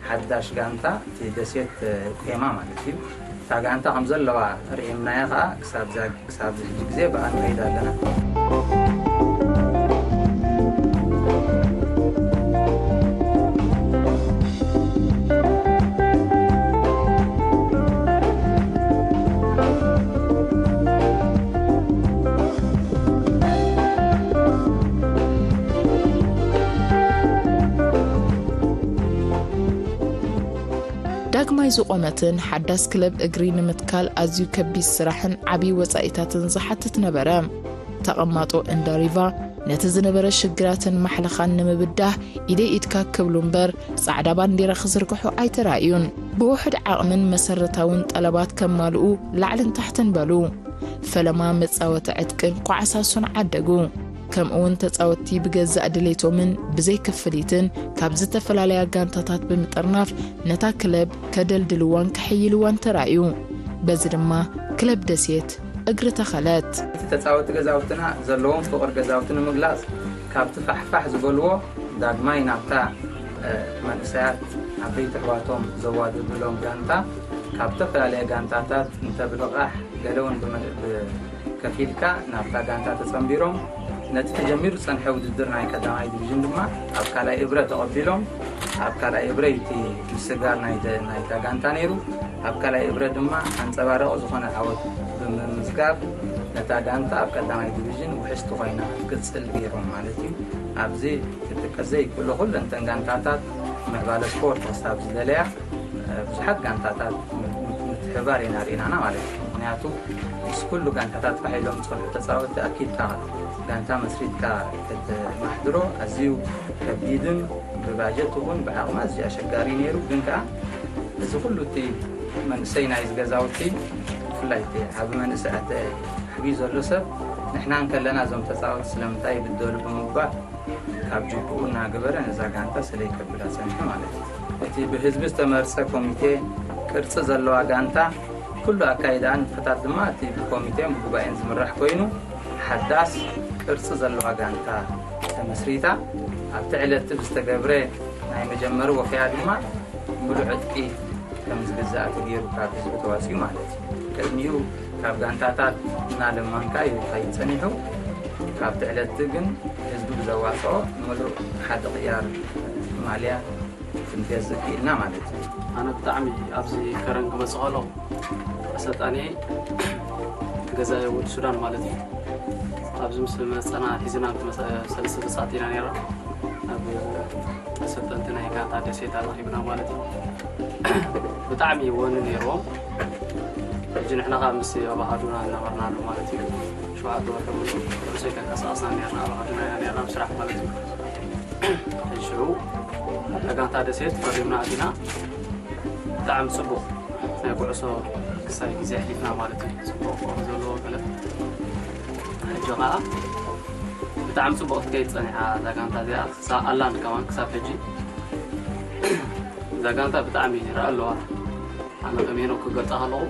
ሓዳሽ ጋንታ እቲ ደሴት፣ እ፣ ቁየማ ማለት እዩ። እታ ጋንታ ከም ዘለዋ ርኢምናያ ከኣ ክሳብ ዛ-፣ ክሳብ ሕጂ ግዜ ብኣ ንኸይድ ኣለና። ዳግማይ ዝቖመትን ሓዳስ ክለብ እግሪ ንምትካል ኣዝዩ ከቢድ ስራሕን ዓብዪ ወጻኢታትን ዝሓትት ነበረ። ተቐማጦ እንዳ ሪቫ ነቲ ዝነበረ ሽግራትን ማሕለኻን ንምብዳህ ኢደይ ኢድካ ክብሉ እምበር ጻዕዳ ባንዴራ ክዝርግሑ ኣይተራእዩን። ብውሑድ ዓቕምን መሰረታውን ጠለባት ከማልኡ ላዕልን ታሕትን በሉ። ፈለማ መጻወቲ ዕጥቅን ኳዕሳሱን ዓደጉ። ከምኡውን ተጻወትቲ ብገዛእ ድሌቶምን ብዘይ ክፍሊትን ካብ ዝተፈላለያ ጋንታታት ብምጥርናፍ ነታ ክለብ ከደልድልዋን ከሕይልዋን ተራእዩ። በዚ ድማ ክለብ ደሴት እግሪ ተኸለት። እቲ ተጻወትቲ ገዛውትና ዘለዎም ፍቕሪ ገዛውቲ ንምግላጽ ካብቲ ፋሕፋሕ ዝበልዎ ዳግማይ ናብታ፣ እ፣ መንእሰያት ዓበይቲ ኣሕዋቶም ዘዋደዱሎም ጋንታ ካብ ዝተፈላለየ ጋንታታት እንተ ብልቓሕ ገለ እውን ብመ-፣ ብ-፣ ከፊልካ ናብታ ጋንታ ተጸንቢሮም ነቲ ተጀሚሩ ዝጸንሐ ውድድር ናይ ቀዳማይ ዲቪዥን ድማ ኣብ ካልኣይ እብረ ተቐቢሎም ኣብ ካልኣይ እብረ እቲ ምስጋር ናይ ደ-፣ ናይታ ጋንታ ነይሩ። ኣብ ካልኣይ እብረ ድማ ኣንጸባራቒ ዝኾነ ዓወት ብምምዝጋብ ነታ ጋንታ ኣብ ቀዳማይ ዲቪዥን ውሕስቲ ኮይና ክትቅጽል ገይሮም ማለት እዩ። ኣብዚ ክጥቀስ ዘይክእሎ ኩለንተን ጋንታታት ምዕባለ ስፖርት ክሳብ ዝደለያ ብዙሓት ጋንታታት ምትሕብባር ኢና ርኢናና ማለት እዩ። ምኽንያቱ ምስ ኩሉ ጋንታታት ፋሕ ኢሎም ዝጸንሑ ተጻወትቲ ኣኪብካ ጋንታ መስሪትካ ከተማሕድሮ ኣዝዩ ከቢድን ብባጀት እውን ብዓቕሚ ኣዝዩ ኣሸጋሪ ነይሩ። ግን ከኣ እዚ ኩሉ እቲ መንእሰይ ናይዚ ገዛውቲ ብፍላይ እቲ ዓቢ መንእሰይ ኣተ ዓብዩ ዘሎ ሰብ ንሕና እንከለና እዞም ተጻወትቲ ስለምንታይ ይብደሉ ብምባል ካብ ጅቡኡ እናገበረ ነዛ ጋንታ ስለይ ከብላ ጸኒሑ ማለት እዩ። እቲ ብህዝቢ ዝተመርጸ ኮሚቴ ቅርጺ ዘለዋ ጋንታ ኩሉ ኣካይዳን ንጥፈታት ድማ እቲ ብኮሚቴን ብጉባኤን ዝምራሕ ኮይኑ ሓዳስ ቅርጺ ዘለዋ ጋንታ ተመስሪታ ኣብቲ ዕለት ብዝተገብረ ናይ መጀመሪ ወፈያ ድማ ሙሉእ ዕጥቂ ከም ዝግዛእ ተገይሩ ካብ ህዝቢ ተዋፂኡ ማለት እዩ። ቅድሚኡ ካብ ጋንታታት እናለመንካ እዩ ዝኸይድ ፀኒሑ። ካብቲ ዕለት ግን ህዝቢ ብዘዋፅኦ ሙሉእ ሓደ ቅያር ማልያ ክንገዝእ ክኢልና ማለት እዩ። ኣነ ብጣዕሚ ኣብዚ ከረን ክመፅእ ከሎ ኣሰልጣኒ ገዛኢ ወዲ ሱዳን ማለት እዩ። ኣብዚ ምስ መፀና ሒዝና ክመፀ ሰለስተ ተፃወቲ ኢና ነይራ። ኣብ ኣሰልጠንቲ ናይ ጋንታ ደሴት ኣረኺብና ማለት እዩ። ብጣዕሚ ወኒ ነይርዎም። ሕጂ ንሕና ከዓ ምስ ኣብ ኣሃዱና እናበርናሉ ማለት እዩ። ሸውዓተ ወርሒ ሙሉ ርእሰይ ከንቀሳቐስና ነርና፣ ኣብ ኣሃዱና ኢና ነርና ኣብ ስራሕ ማለት እዩ። ሕጂ ሽዑ ኣብታ ጋንታ ደሴት ፈሪምና ኣቲና። ብጣዕሚ ጽቡቕ ናይ ኩዕሶ ክሳይ ግዜ ኣሕሊፍና ማለት እዩ። ጽቡቕ ፍቕሪ ዘለዎ ገለ። ሕጂ ኸዓ ብጣዕሚ ጽቡቕ ክትከይድ ጸኒሓ እዛ ጋንታ እዚኣ። ክሳብ ኣላን ከማን ክሳብ ሕጂ እዛ ጋንታ ብጣዕሚ ይረኣ ኣለዋ። ኣነ ከም ሄኖክ ክገልጻ ከለኹ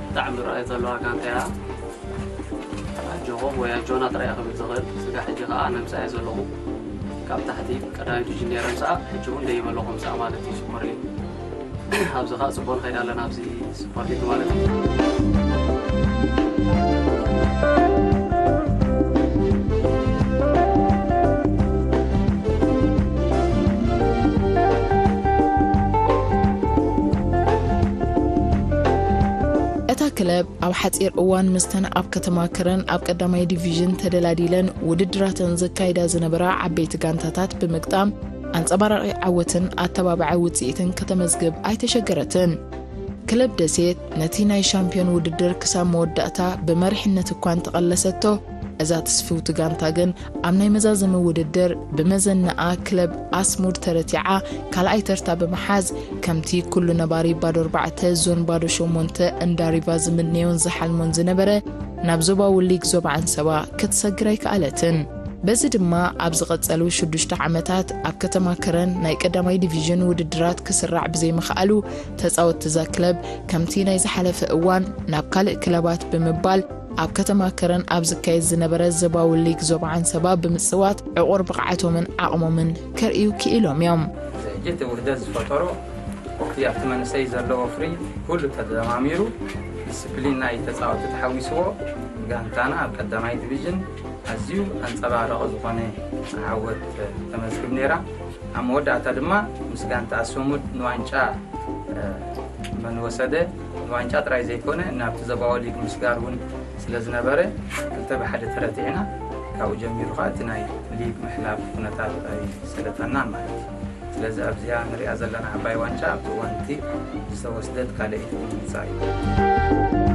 ብጣዕሚ ረኣይ ዘለዋ ጋንታ እያ። ኣጆኹም ወይ ኣጆና ጥራይ ክብል ዝኽእል። ስጋ ሕጂ ከኣ ኣነ ምሳኣ እየ ዘለኹ። ካብ ታሕቲ ቀዳማይ ዲቪዥን ነይረ ምሳኣ፣ ሕጂ እውን ደይበ ኣለኹ ምሳኣ ማለት እዩ። ሱፐር ሊግ ኣብዚ ከኣ ጽቡቕ ንኸይድ ኣለና ኣብዚ ሱፐር ሊግ ማለት እዩ። እታ ክለብ ኣብ ሓጺር እዋን ምስተን ኣብ ከተማ ከረን ኣብ ቀዳማይ ዲቪዥን ተደላዲለን ውድድራተን ዘካይዳ ዝነበራ ዓበይቲ ጋንታታት ብምግጣም ኣንጸባራቒ ዓወትን ኣተባባዒ ውጽኢትን ከተመዝግብ ኣይተሸገረትን። ክለብ ደሴት ነቲ ናይ ሻምፒዮን ውድድር ክሳብ መወዳእታ ብመሪሕነት እኳ እንተቐለሰቶ፣ እዛ ትስፍውቲ ጋንታ ግን ኣብ ናይ መዛዘሚ ውድድር ብመዘናኣ ክለብ ኣስሙድ ተረቲዓ ካልኣይ ተርታ ብምሓዝ፣ ከምቲ ኩሉ ነባሪ ባዶ ኣርባዕተ ዞን ባዶ ሸሞንተ እንዳሪቫ ዝምነዮን ዝሓልሞን ዝነበረ፣ ናብ ዞባዊ ሊግ ዞባ ዓንሰባ ክትሰግር ኣይከኣለትን። በዚ ድማ ኣብ ዝቐጸሉ ሽዱሽተ ዓመታት ኣብ ከተማ ከረን ናይ ቀዳማይ ዲቪዥን ውድድራት ክስራዕ ብዘይምኽኣሉ፣ ተጻወትቲ እዛ ክለብ ከምቲ ናይ ዝሓለፈ እዋን ናብ ካልእ ክለባት ብምባል ኣብ ከተማ ከረን ኣብ ዝካየድ ዝነበረ ዞባዊ ሊግ ዞባ ዓንሰባ ብምጽዋት ዕቑር ብቕዓቶምን ዓቕሞምን ከርእዩ ክኢሎም እዮም። ሕጂ እቲ ውህደት ዝፈጠሮ እቲ ኣብቲ መንእሰይ ዘሎ ወፍሪ ኩሉ ተደማሚሩ ዲስፕሊን ናይ ተጻወቲ ተሓዊስዎ ጋንታና ኣብ ቀዳማይ ዲቪዥን ኣዝዩ ኣንጸባራቒ ዝኾነ ዓወት ተመዝግብ ነይራ። ኣብ መወዳእታ ድማ ምስ ጋንታ ኣስሙድ ንዋንጫ መን ወሰደ፣ ንዋንጫ ጥራይ ዘይኮነ ናብቲ ዞባዊ ሊግ ምስጋር እውን ስለ ዝነበረ ክልተ ብሓደ ተረቲዕና። ካብኡ ጀሚሩ ከዓ እቲ ናይ ሊግ ምሕላፍ ኩነታት ኣይሰለጠናን ማለት እዩ። ስለዚ ኣብዚኣ ንሪኣ ዘለና ዓባይ ዋንጫ ኣብቲ እዋን እቲ ዝተወስደት ካልኣይቲ ብምምፃእ እዩ።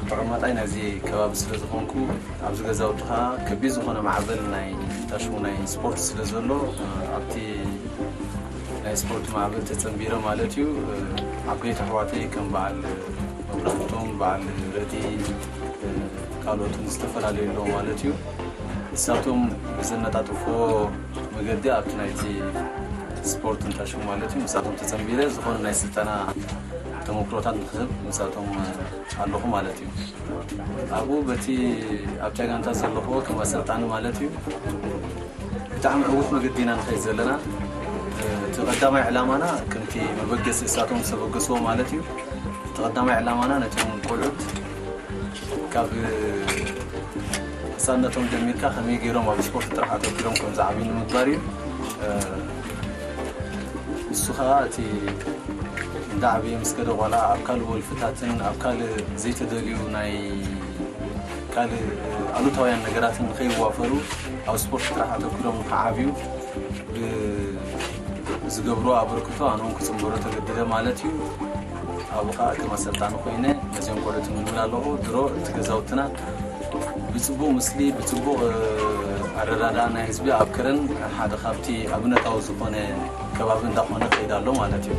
ተቐማጣይ ናይዚ ከባቢ ስለ ዝኾንኩ ኣብዚ ገዛውቲ ከዓ ከቢድ ዝኾነ ማዕበል ናይ ታሽሙ ናይ ስፖርት ስለ ዘሎ ኣብቲ ናይ ስፖርት ማዕበል ተጸንቢረ ማለት እዩ። ዓበይቲ ኣሕዋተይ ከም በዓል መብራህቶም፣ በዓል ረዲ፣ ካልኦትን ዝተፈላለዩ ኣለዉ ማለት እዩ። ንሳቶም ብዘነጣጥፎ መገዲ ኣብቲ ናይቲ ስፖርት እንታሽሙ ማለት እዩ። ንሳቶም ተጸንቢረ ዝኾነ ናይ ስልጠና ተመክሮታት ንክህብ ንሳቶም ኣለኹ ማለት እዩ። ኣብኡ በቲ ኣብታ ጋንታ ዘለኽዎ ከም ኣሰልጣኒ ማለት እዩ። ብጣዕሚ ዕዉት መገዲ ኢና ንኸይድ ዘለና። እቲ ቀዳማይ ዕላማና ከምቲ መበገሲ እሳቶም ዝተበገስዎ ማለት እዩ። እቲ ቀዳማይ ዕላማና ነቶም ቆልዑት ካብ ህፃንነቶም ጀሚርካ ከመይ ገይሮም ኣብ ስፖርት ጥራሕ ኣተኪሮም ከም ዝዓብዩ ንምግባር እዩ። እሱ ከዓ እቲ እንዳዓበየ ምስ ከደ ቆልዓ ኣብ ካልእ ወልፍታትን ኣብ ካልእ ዘይተደልዩ ናይ ካልእ ኣሉታውያን ነገራትን ንኸይዋፈሩ ኣብ ስፖርት ጥራሕ ኣተኪሮም ንክዓብዩ ብ-፣ ብዝገብሮ ኣበርክቶ ኣነ እውን ክጽንበሮ ተገዲደ ማለት እዩ። ኣብኡ ከዓ ከም ኣሰልጣኒ ኮይነ ነዚኦም ቆልዑት ምልምል ኣለኹ። ድሮ እቲ ገዛውትና ብጽቡቕ ምስሊ፣ ብጽቡቕ፣ እ፣ ኣረዳድኣ ናይ ህዝቢ ኣብ ከረን ሓደ ካብቲ ኣብነታዊ ዝኾነ ከባቢ እንዳኾነ ከይድ ኣሎ ማለት እዩ።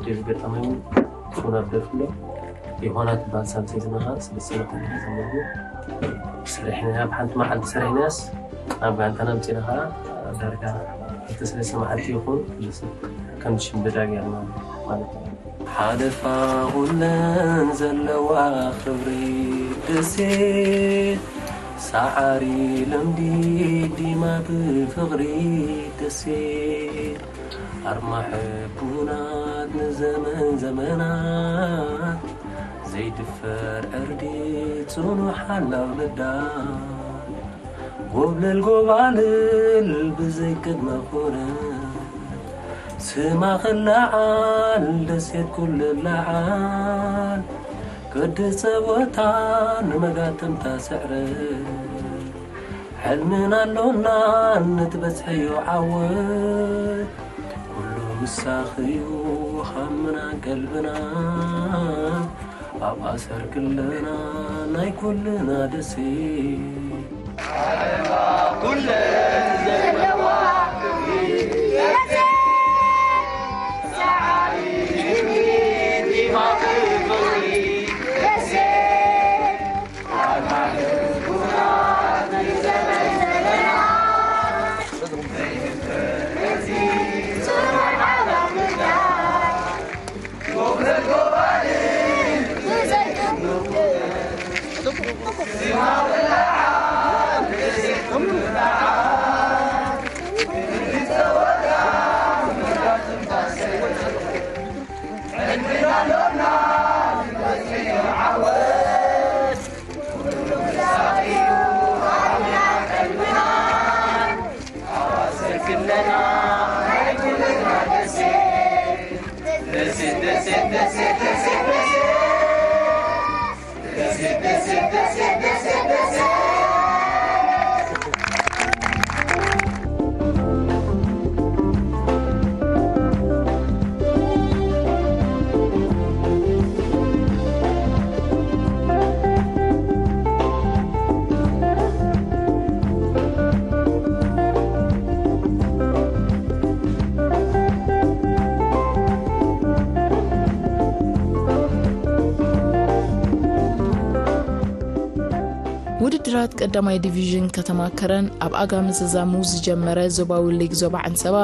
ኣቦይ ዝገጠመኒ ክፉ ናብ ደርፊ ኣሎ። የኾና ትበሃል ሳልሰይቲ ነኻ ስልስተ ነኻ ዘመጉ ሰሪሕና፣ ኣብ ሓንቲ መዓልቲ ሰሪሕናስ ኣብ ጋንታና ኣምፂእና ኸዓ ዳርጋ ክልተ ሰለስተ መዓልቲ ይኹን፣ ከም ሽምብዳ ጌርና ማለት እዩ። ሓደፋ ኩለን ዘለዋ ክብሪ ደሴት፣ ሰዓሪ ልምዲ ዲማ ብፍቕሪ ደሴት፣ ኣርማ ሕቡናት ንዘመን ዘመናት፣ ዘይድፈር ዕርዲ ጽኑሕ ሓላው ልዳት። ጎብለል ጎባልል ብዘይ ቅድመ ኩነት፣ ስማ ክለዓል ደሴት ኩሉ ለዓል። ቅዲ ጸወታ ንመጋጥምታ ስዕረት፣ ሕልምን ኣሎና ንትበጽሐዮ ዓወት። ኩሉ ምሳኽዩ ሃምና ቀልብና፣ ኣብ ኣሰር ክለና ናይ ኩልና ደሴት። ውድድራት ቀዳማይ ዲቪዥን ከተማ ከረን ኣብ ኣጋመ ዘዛሙ ዝጀመረ ዞባዊ ሊግ ዞባ ዓንሰባ፣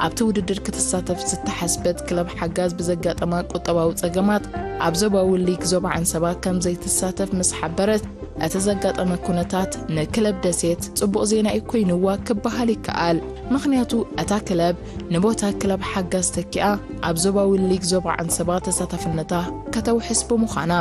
ኣብቲ ውድድር ክትሳተፍ ዝተሓስበት ክለብ ሓጋዝ ብዘጋጠማ ቁጠባዊ ጸገማት ኣብ ዞባዊ ሊግ ዞባ ዓንሰባ ከም ዘይትሳተፍ ምስ ሓበረት፣ እቲ ዘጋጠመ ኩነታት ንክለብ ደሴት ጽቡቕ ዜና እዩ ኮይንዋ ክበሃል ይከኣል። ምኽንያቱ እታ ክለብ ንቦታ ክለብ ሓጋዝ ተኪኣ ኣብ ዞባዊ ሊግ ዞባ ዓንሰባ ተሳታፍነታ ከተውሕስ ብምዃና።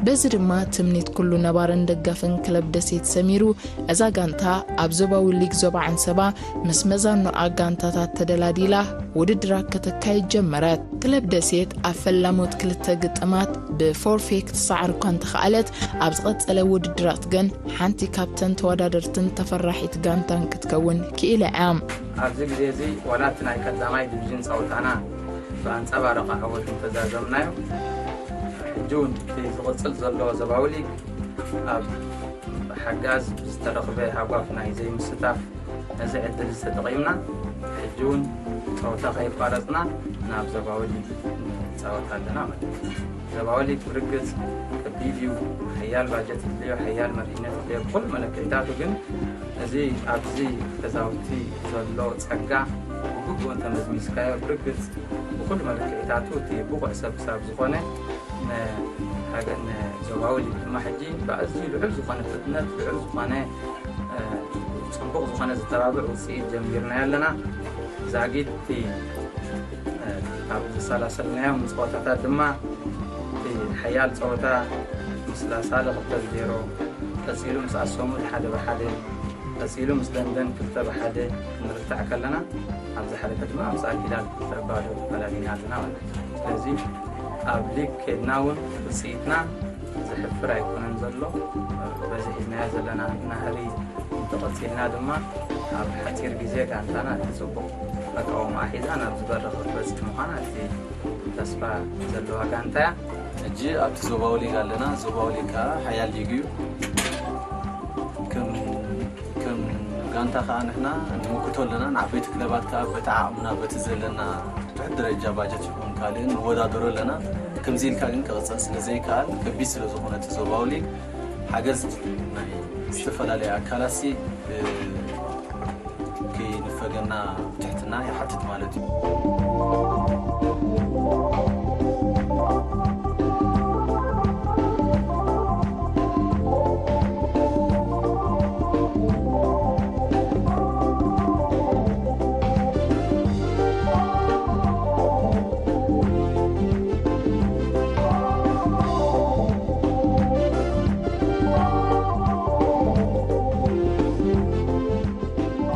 በዚ ድማ ትምኒት ኩሉ ነባርን ደጋፍን ክለብ ደሴት ሰሚሩ፣ እዛ ጋንታ ኣብ ዞባዊ ሊግ ዞባ ዓንሰባ ምስ መዛኖኣ ጋንታታት ተደላዲላ ውድድራ ከተካይድ ጀመረት። ክለብ ደሴት ኣብ ፈላሞት ክልተ ግጥማት ብፎርፌ ክትሰዓር እኳ እንተኸኣለት፣ ኣብ ዝቐጸለ ውድድራት ግን ሓንቲ ካብተን ተወዳደርትን ተፈራሒት ጋንታን ክትከውን ክኢላ እያ። ኣብዚ ግዜ እዚ ዋላ እቲ ናይ ቀዳማይ ዲቪዥን ጸወታና ብኣንጸባረቐ ዓወት እንተዛዘምናዮ፣ ሕጂ እውን እቲ ዝቕጽል ዘሎ ዞባዊ ሊግ ኣብ ሓጋዝ ዝተረኽበ ሃጓፍ ናይ ዘይምስታፍ ነዚ ዕድል እዚ ተጠቒምና፣ ሕጂ እውን ጸወታ ከየቋረጽና ናብ ዞባዊ ሊግ ንጻወት ኣለና ማለት እዩ። ዞባዊ ሊግ ብርግጽ ከቢድ እዩ። ሓያል ባጀት የድልዮ፣ ሓያል መሪሕነት የድልዮ። ብኹሉ መለክዒታቱ ግን እዚ ኣብዚ ገዛውቲ ዘሎ ጸጋ ብግቡእ እንተመዝሚዝካዮ፣ ብርግጽ ብኹሉ መለክዒታቱ እቲ ብቑዕ ሰብ ክሳብ ዝኾነ፣ ን-፣ ሃገ-፣ ንዞባዊ ሊግ ድማ ሕጂ ብኣዝዩ ልዑል ዝኾነ ፍጥነት፣ ልዑል ዝኾነ፣ እ፣ ጽቡቕ ዝኾነ ዝተባብዕ ውጽኢት ጀሚርናዮ ኣለና። ዛጊት እቲ፣ እ፣ ኣብ ዝሰላሰልናዮም ጸወታታት ድማ እቲ ሓያል ጸወታ ምስ ላሳለ ክልተ ዜሮ፣ ቀጺሉ ምስ ኣሰሙድ ሓደ ብሓደ፣ ቀጺሉ ምስ ደንደን ክልተ ብሓደ ክንርታዕ ከለና፣ ኣብ ዝሓለፈ ድማ ምስ ኣልሂላል ክልተ ባዶ ተፈላሊና ኣለና ማለት እዩ። ስለዚ ኣብ ሊግ ከድና እውን ውፅኢትና ዘሕፍር ኣይኮነን ዘሎ። በዚ ሒዝናዮ ዘለና ናህሪ እንተቐፂልና ድማ ኣብ ሓፂር ግዜ ጋንታና እቲ ፅቡቕ ተቃውሞ ሒዛ ናብ ዝበረኸ ክትበፅሕ ምዃና እቲ ተስፋ ዘለዋ ጋንታ እያ። ሕጂ ኣብቲ ዞባዊ ሊግ ኣለና። ዞባዊ ሊግ ከዓ ሓያል ሊግ እዩ። ከም ከም ጋንታ ከዓ ንሕና ንምክቶ ኣለና። ንዓበይቲ ክለባት ከዓ በቲ ዓቕምና በቲ ዘለና ትሑት ደረጃ ባጀት ይኹን ካልእን ንወዳደሮ ኣለና። ከምዚ ኢልካ ግን ክቕፅል ስለ ዘይከኣል ከቢድ ስለ ዝኾነ እቲ ዞባዊ ሊግ ሓገዝ ናይ ዝተፈላለዩ ኣካላት ሲ፣ እ፣ ከይንፈገና ትሕትና ይሓትት ማለት እዩ።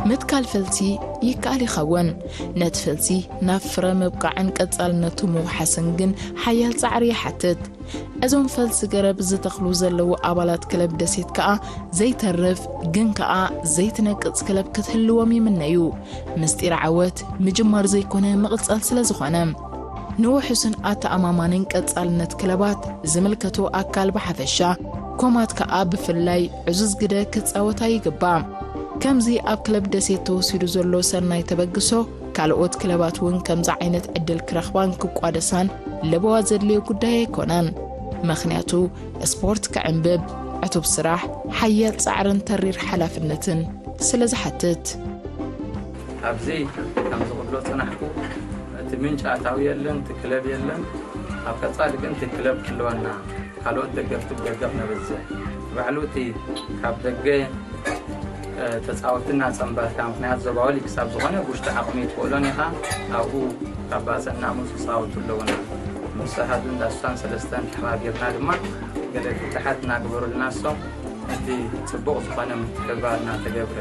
ምትካል ፈልሲ ይከኣል ይኸውን። ነቲ ፈልሲ ናብ ፍረ ምብቃዕን ቀጻልነቱ ምውሓስን ግን ሓያል ጻዕሪ ይሓትት። እዞም ፈልሲ ገረብ ዝተኽሉ ዘለዉ ኣባላት ክለብ ደሴት ከኣ ዘይተርፍ ግን ከኣ ዘይትነቅጽ ክለብ ክትህልዎም ይምነዩ። ምስጢር ዓወት ምጅማር ዘይኮነ ምቕጻል ስለ ዝኾነ። ንውሑስን ኣተኣማማንን ቀጻልነት ክለባት ዝምልከቶ ኣካል ብሓፈሻ፣ ኮማት ከኣ ብፍላይ ዕዙዝ ግደ ክጻወታ ይግባእ። ከምዚ ኣብ ክለብ ደሴት ተወሲዱ ዘሎ ሰናይ ተበግሶ፣ ካልኦት ክለባት እውን ከምዚ ዓይነት ዕድል ክረኽባን ክቋደሳን ለበዋ ዘድልዮ ጉዳይ ኣይኮነን። ምኽንያቱ፣ ስፖርት ክዕንብብ፣ ዕቱብ ስራሕ፣ ሓያል ጻዕርን ተሪር ሓላፍነትን ስለ ዝሓትት። ኣብዚ ከም ዝቕብሎ ጽናሕኩ፣ እቲ ምንጪ ኣታዊ የለን፣ እቲ ክለብ የለን። ኣብ ቀጻሊ ግን እቲ ክለብ ክህልወና፣ ካልኦት ደገፍቲ ብደገፍ ነብዝሕ። ባዕሉ እቲ ካብ ደገ፣ እ፣ ተጻወትቲ እናጸንበርካ፣ ምኽንያት ዞባዊ ሊግ ክሳብ ዝኾነ ውሽጢ ዓቕሚ ኣይትኽእሎን ኢኻ። ኣብኡ ካብ ባጽዕ እናመጹ ይጻወቱ ኣለዉና። ምስ ኣሃዱ እንዳ ስሳን ሰለስተን ተሓባቢርና ድማ ገለ ፍታሓት እናገበሩልና እሶም፣ እቲ ጽቡቕ ዝኾነ ምትሕብባር እናተገብረ፣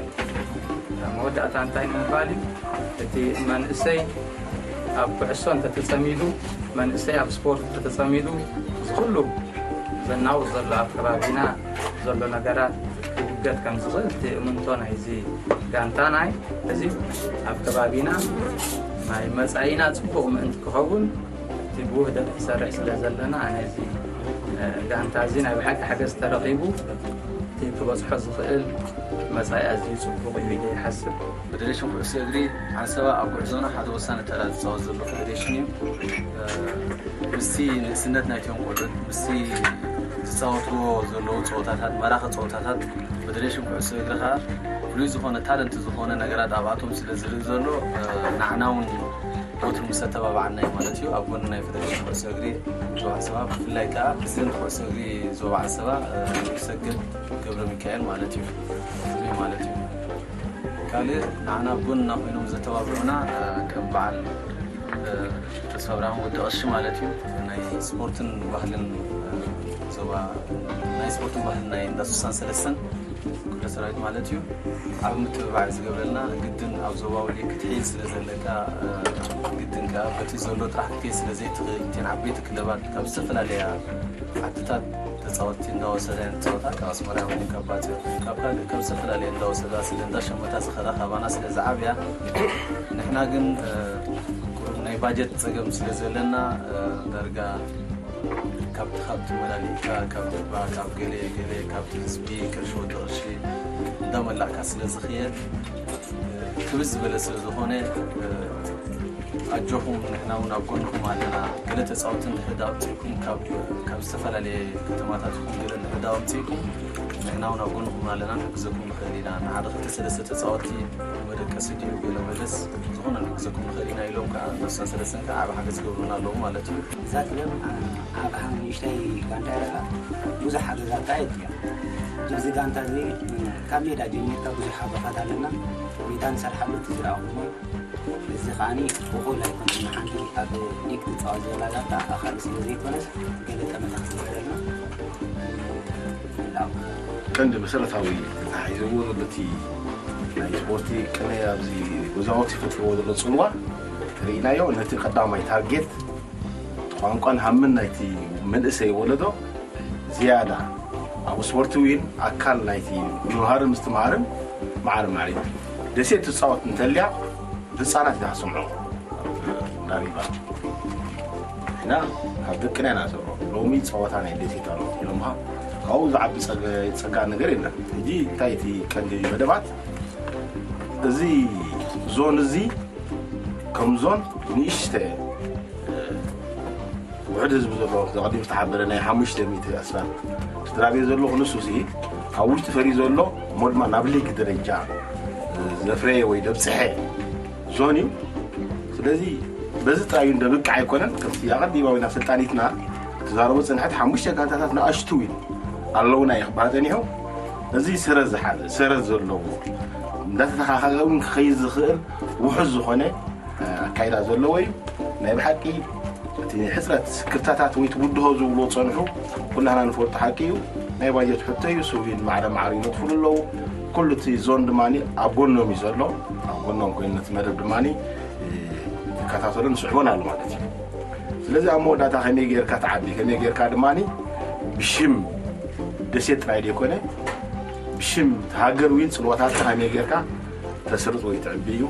መወዳእታ እንታይ ንምባል እዩ? እቲ መንእሰይ ኣብ ኩዕሶ እንተተጸሚዱ፣ መንእሰይ ኣብ ስፖርት እንተተጸሚዱ፣ እዚ ኩሉ ዘናውር ዘሎ ኣብ ከባቢና ዘሎ ነገራት ክውገድ ከም ዝኽእል እቲ እምንቶ ናይዚ ጋንታ ናይ እዚ ኣብ ከባቢና ናይ መጻኢና ጽቡቕ ምእንቲ ክኸውን እቲ ብውህደት ክሰርሕ ስለ ዘለና፣ ኣነ እዚ ጋንታ እዚ ናይ ብሓቂ ሓገዝ ተረኺቡ እቲ ክበጽሖ ዝኽእል መጻኢ ኣዝዩ ጽቡቕ እዩ ኢለ ይሓስብ። ፌደሬሽን ኩዕሶ እግሪ ዓንሰባ ኣብ ጉዕዞና ሓደ ወሳኒ ተራ ዝጻወት ዘሎ ፌደሬሽን እዩ። ምስቲ ንእስነት ናይቶም ቆልዑት ምስቲ ዝጻወትዎ ዘለዉ ጸወታታት፣ መራኺ ጸወታታት፣ ፌደሬሽን ኩዕሶ እግሪ ከኣ ፍሉይ ዝኾነ ታለንት ዝኾነ ነገራት ኣብኣቶም ስለ ዝርኢ ዘሎ፣ ንዓና እውን ወትሩ ምስ ኣተባባዓና እዩ ማለት እዩ። ኣብ ጎኒ ናይ ፌደሬሽን ኩዕሶ እግሪ ዞባ ዓንሰባ፣ ብፍላይ ከኣ ፕሬዚደንት ኩዕሶ እግሪ ዞባ ዓንሰባ፣ ሰግድ ገብረ ሚካኤል ማለት እዩ። ፍሉይ ማለት እዩ። ካልእ ንዓና ኣብ ጎንና ኮይኖም ዘተባብዑና፣ ከም በዓል ተስፋ ብርሃን ወዲ ቀሺ ማለት እዩ። ናይ ስፖርትን ባህልን ዞባ፣ ናይ ስፖርትን ባህልን ናይ እንዳ ስሳን ሰለስተን ክፍለ ሰራዊት ማለት እዩ። ዓቢ ምትብባዕ ዝገብረልና፣ ግድን ኣብ ዞባዊ ሊግ ክትሕይል ስለ ዘለካ፣ ግድን ከኣ በቲ ዘሎ ጥራሕ ክትከይድ ስለ ዘይትኽእል፣ እተን ዓበይቲ ክለባት ካብ ዝተፈላለያ ዓድታት ተጻወትቲ እንዳወሰዳ እየን ዝጻወታ። ካብ ኣስመራ ይኹን ካብ ባጽዕ ይኹን ካብ ካልእ፣ ካብ ዝተፈላለየ እንዳወሰዳ ስለ እንዳሸመታ ዝኸዳ ካባና ስለ ዝዓብያ፣ ንሕና ግን ቁሩብ ናይ ባጀት ጸገም ስለ ዘለና፣ ዳርጋ ካብቲ ካብቲ መላሊእካ ካብ ጅባ ካብ ገለ ገለ ካብቲ ህዝቢ ቅርሺ ወዲ ቅርሺ እንዳመላእካ ስለ ዝኽየድ፣ ክብዝ ዝበለ ስለ ዝኾነ፣ ኣጆኹም፣ ንሕና እውን ኣብ ጎንኹም ኣለና። ገለ ተጻወትቲ እንድሕር ደኣ ኣውጺእኩም፣ ካብ፣ ካብ ዝተፈላለየ ከተማታት ይኹን ገለ እንድሕር ደኣ ኣውጺእኩም፣ ንሕና እውን ኣብ ጎንኹም ኣለና፣ ንሕግዘኩም ንኽእል ኢና። ንሓደ ክልተ ሰለስተ ተጻወትቲ መደቀሲ ድዩ ገለ መደስ፣ ዝኾነ ንሕግዘኩም ንኽእል ኢና ኢሎም ከኣ፣ እነሱ ሰለስተን ከኣ ዓቢ ሓገዝ ይገብሩና ኣለዉ ማለት እዩ። እዛ ክለብ፣ ኣ-፣ ኣብ ሃም ንእሽተይ ጋንታ እያ ደላ፣ ብዙሕ ሓገዛት ከኣ የድልያ። ኣብዚ ጋንታ እዚ፣ ካብ ሜዳ ጀሚርካ ብዙሕ ሃገፋት ኣለና። ሜዳ ንሰርሓሉ እቲ ዝረኣኹሞ፣ እዚ ከኣኒ እኹል ኣይኮነን። ንሓንቲ ኣብ ሊግ ትጻወት ዘላ ጋንታ ኣኻሊ ስለ ዘይኮነስ፣ ገለ ጠመታ ክትገብረልና ምህላው። ቀንዲ መሰረታዊ ተታሒዝዎ ዘሎ እቲ ናይ ስፖርቲ ቅነ ኣብዚ ጎዛዎት ይፈጥርዎ ዘሎ ጽልዋ ርኢናዮ። ነቲ ቀዳማይ ታርጌት ቋንቋን ሃምን ናይቲ መንእሰይ ወለዶ ዝያዳ ኣብ ስፖርቲ እውን ኣካል ናይቲ ምምሃርን ምስትምሃርን ማዕረ ማዕረ እዩ። ደሴት ትጻወት እንተልያ ህጻናት ኢና ስምዖ ዳሪባ ኢና ካብ ደቅና ኢና ዘሮ ሎሚ ጸወታ ናይ ደሴት ኣሎ ኢሎምኻ ካብኡ ዝዓቢ ጸገ-፣ ጸጋ ነገር የለን። ሕጂ እንታይ እቲ ቀንዲ መደባት እዚ ዞን እዚ ከም ዞን ንእሽተ ውሕድ ህዝቢ ዘለዎ ዘቐዲም ዝተሓበረ ናይ ሓሙሽተ ሚእቲ ኣስፋልት ስድራ ቤት ዘለዎ ንሱ ሲ ኣብ ውሽጢ ፈሪ ዘሎ እሞ ድማ ናብ ሊግ ደረጃ ዘፍረየ ወይ ደብፅሐ ዞን እዩ። ስለዚ በዚ ጥራይ እዩ እንደብቅዕ ኣይኮነን። ከምቲ ኣቐዲማዊና ስልጣኒትና ትዛረቦ ፅንሐት ሓሙሽተ ጋንታታት ንኣሽቱ እዩ ኣለውና እዩ ክበሃል ፀኒሑ። እዚ ሰረት ዝሓዘ ሰረት ዘለዎ እንዳተተኻኸለ እውን ክኸይድ ዝኽእል ውሑድ ዝኾነ ኣካይዳ ዘለዎ እዩ። ናይ ብሓቂ እቲ ሕፅረት ስክፍታታት ወይ ትብድሆ ዝብልዎ ፀንሑ ኩላህና ንፈልጦ ሓቂ እዩ። ናይ ባጀት ሕቶ እዩ። ስዊን ማዕረ ማዕረ ይነጥፉሉ ኣለዉ። ኩሉ እቲ ዞን ድማ ኣብ ጎኖም እዩ ዘሎ። ኣብ ጎኖም ኮይኑ ነቲ መደብ ድማ ይከታተሎን ዝስዕቦን ኣሎ ማለት እዩ። ስለዚ ኣብ መወዳእታ ከመይ ጌርካ ትዓቢ፣ ከመይ ጌርካ ድማ ብሽም ደሴት ጥራይ ዘይኮነ ብሽም ሃገር እውን ፅልዋታትካ ከመይ ጌርካ ተስርፅ ወይ ትዕቢ እዩ።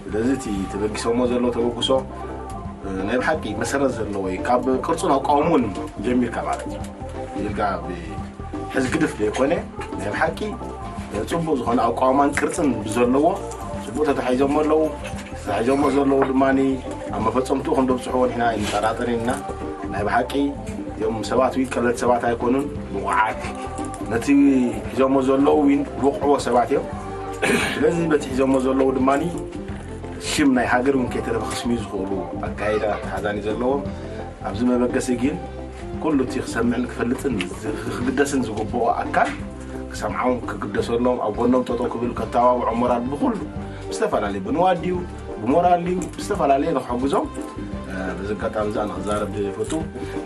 ስለዚ እቲ ተበጊሶሞ ዘለዉ ተበግሶ ናይ ብሓቂ መሰረት ዘለዎ እዩ። ካብ ቅርጹን ኣቋውሙን ጀሚርካ ማለት እዩ። ኢልካ ሕዝግድፍ ዘይኮነ ናይ ብሓቂ ጽቡቕ ዝኾነ ኣቋውማን ቅርጽን ብዘለዎ ጽቡቕ ተታሒዞሞ ኣለዉ። ተታሒዞሞ ዘለዉ ድማ ኣብ መፈጸምትኡ ከም ደብጽሕዎ ንሕና ኣይንጠራጠርን ኢና። ናይ ብሓቂ እዚኦም ሰባት ዊ ቀለት ሰባት ኣይኮኑን፣ ብቑዓት ነቲ ሒዞሞ ዘለዉ ዊን ዝበቕዕዎ ሰባት እዮም። ስለዚ በቲ ሒዞሞ ዘለዉ ድማ ሽም ናይ ሃገር እውን ከይተረፈ ክስምዩ ዝኽእሉ ኣካይዳ ተሓዛኒ ዘለዎ ኣብዚ መበገሲ ግን ኩሉ እቲ ክሰምዕን ክፈልጥን ዝ-፣ ክግደስን ዝግብኦ ኣካል ክሰምዓዎም ክግደሰሎም ኣብ ጎኖም ጠጠው ክብል ከተባብዖም ሞራል ብኩሉ ብዝተፈላለዩ ብንዋት ድዩ ብሞራል ድዩ ብዝተፈላለየ ንክሕግዞም እ፣ በዚ ኣጋጣሚ እዛ ንክዛረብ ዝፈቱ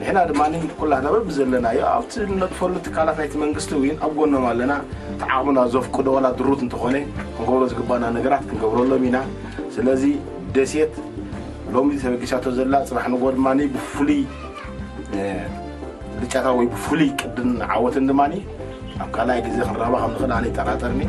ንሕና ድማ ኩላህና በብዘለናዮ ኣብቲ ንነጥፈሉ ትካላት ናይቲ መንግስቲ እውን ኣብ ጎኖም ኣለና። እቲ ዓቕምና ዘፍቅዶ ዋላ ድሩት እንተኾነ ክንገብሮ ዝግባና ነገራት ክንገብረሎም ኢና። ስለዚ ደሴት ሎሚ ተበጊሳቶ ዘላ፣ ጽባሕ ንግሆ ድማ ብፍሉይ፣ እ፣ ብልጫታት ወይ ብፍሉይ ቅድን ዓወትን ድማ ኣብ ካልኣይ ግዜ ክንረኽባ ከም ንኽእል ኣነ ኣይጠራጠርኒ።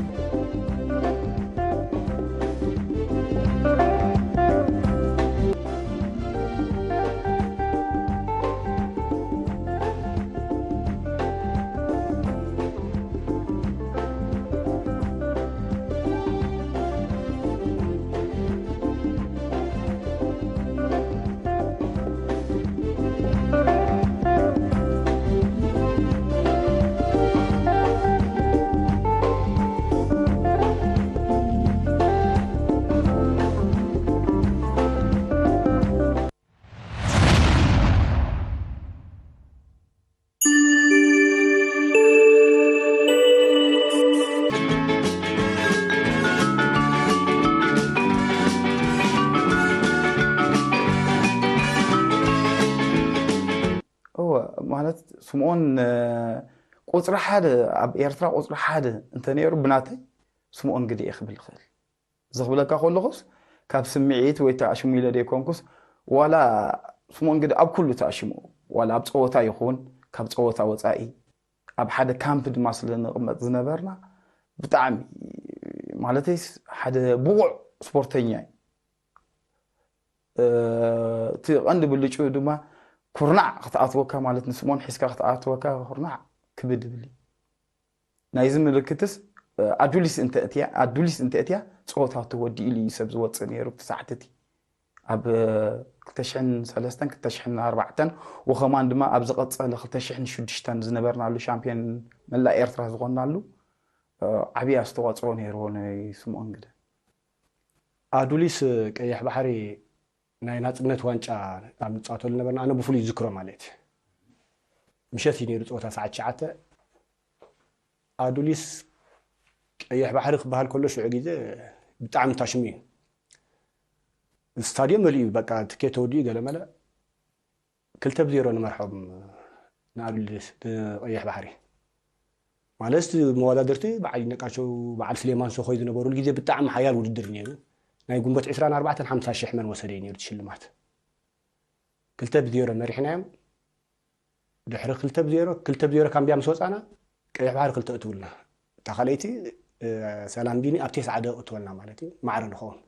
እወ፣ ማለት ስምኦን፣ እ፣ ቁጽሪ ሓደ፣ ኣብ ኤርትራ ቁጽሪ ሓደ እንተ ነይሩ ብናተይ ስምኦን ግደ እየ ክብል እኽእል። እዚ ክብለካ ከለኹስ ካብ ስምዒት ወይ ተኣሽሙ ኢለ ዘይኮንኩስ፣ ዋላ ስምኦን ግደ ኣብ ኩሉ ተኣሽሙ፣ ዋላ ኣብ ጸወታ ይኹን ካብ ጸወታ ወጻኢ፣ ኣብ ሓደ ካምፕ ድማ ስለ ንቕመጥ ዝነበርና፣ ብጣዕሚ፣ ማለተይስ፣ ሓደ ብቑዕ ስፖርተኛ እዩ። እ፣ እቲ ቀንዲ ብልጭኡ ድማ ኩርናዕ ክትኣትወካ፣ ማለት ንስምኦን ሒዝካ ክትኣትወካ ኩርናዕ ክብድ ይብል እዩ። ናይዚ ምልክትስ፣ እ፣ ኣዱሊስ እንተ እትያ፣ ኣዱሊስ እንተ እትያ ጸወታ ተወዲኡ ኢሉ እዩ ሰብ ዝወጽእ ነይሩ ኣብቲ ሰዓት እቲ። ኣብ፣ እ፣ ክልተ ሽሕን ሰለስተን ክልተ ሽሕን ኣርባዕተን ወኸማን ድማ ኣብ ዝቐጸለ ክልተ ሽሕን ሽዱሽተን ዝነበርናሉ ሻምፒዮን መላእ ኤርትራ ዝኾንናሉ፣ እ፣ ዓብዪ ኣስተዋጽኦ ነይርዎ ናይ ስምኦን ግደ። ኣዱሊስ ቀይሕ ባሕሪ ናይ ናጽነት ዋንጫ ኣብ ንጻወተሉ ነበርና፣ ኣነ ብፍሉይ ዝዝክሮ ማለት እዩ። ምሸት እዩ ነይሩ ጸወታ፣ ሰዓት ትሽዓተ። ኣዱሊስ ቀይሕ ባሕሪ ክበሃል ከሎ ሽዑ ግዜ ብጣዕሚ ታሽሙ እዩ። ስታድዮም መሊኡ እዩ፣ በቃ ትኬት ተወዲኡ ገለመለ። ክልተ ብዜሮ ንመርሖም ንኣዱሊስ፣ ንቐይሕ ባሕሪ። ማለት እቲ መወዳድርቲ በዓል ይድነቃቸው፣ በዓል ስሌማን ሶኾይ ዝነበሩሉ ግዜ ብጣዕሚ ሓያል ውድድር ነይሩ። ናይ ግንቦት ዕስራን ኣርባዕተን ሓምሳ ሽሕ መን ወሰደ እዩ ነይሩ እቲ ሽልማት። ክልተ ብዜሮ መሪሕናዮም። ድሕሪ ክልተ ብዜሮ፣ ክልተ ብዜሮ ካምብያ ምስ ወጻና፣ ቀይሕ ባሕሪ ክልተ እትውልና። እታ ካልኣይቲ፣ እ፣ ሰላም ቢኒ ኣብ ተስዓ ደቂቕ እትወልና ማለት እዩ፣ ማዕረ ንኸውን።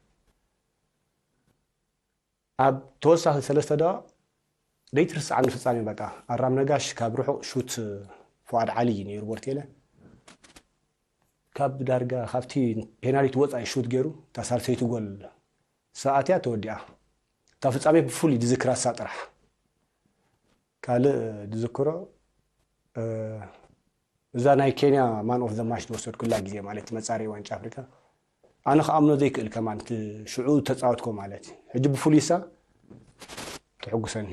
ኣብ ተወሳኺ ሰለስተ ደቂቕ ዘይትርስዓኒ ፍጻሜ፣ በቃ ኣራም ነጋሽ ካብ ርሑቕ ሹት፣ ፉኣድ ዓሊ እዩ ነይሩ ቦርቴለ። ካብ ዳርጋ ካብቲ ፔናልቲ ወጻኢ ሹት ገይሩ፣ እታ ሳልሰይቲ ጎል ሰኣትያ ተወዲኣ። እታ ፍጻሜ ብፍሉይ ድዝክራ እሳ ጥራሕ። ካልእ ድዝክሮ፣ እ፣ እዛ ናይ ኬንያ ማን ኦፍ ዘ ማች ዝወሰድኩላ ግዜ ማለት፣ መጻረዪ ዋንጫ ኣፍሪቃ፣ ኣነ ክኣምኖ ዘይክእል ከማን፣ እቲ ሽዑ ተጻወትኮ ማለት እዩ። ሕጂ ብፍሉይ እሳ ተሕጉሰኒ።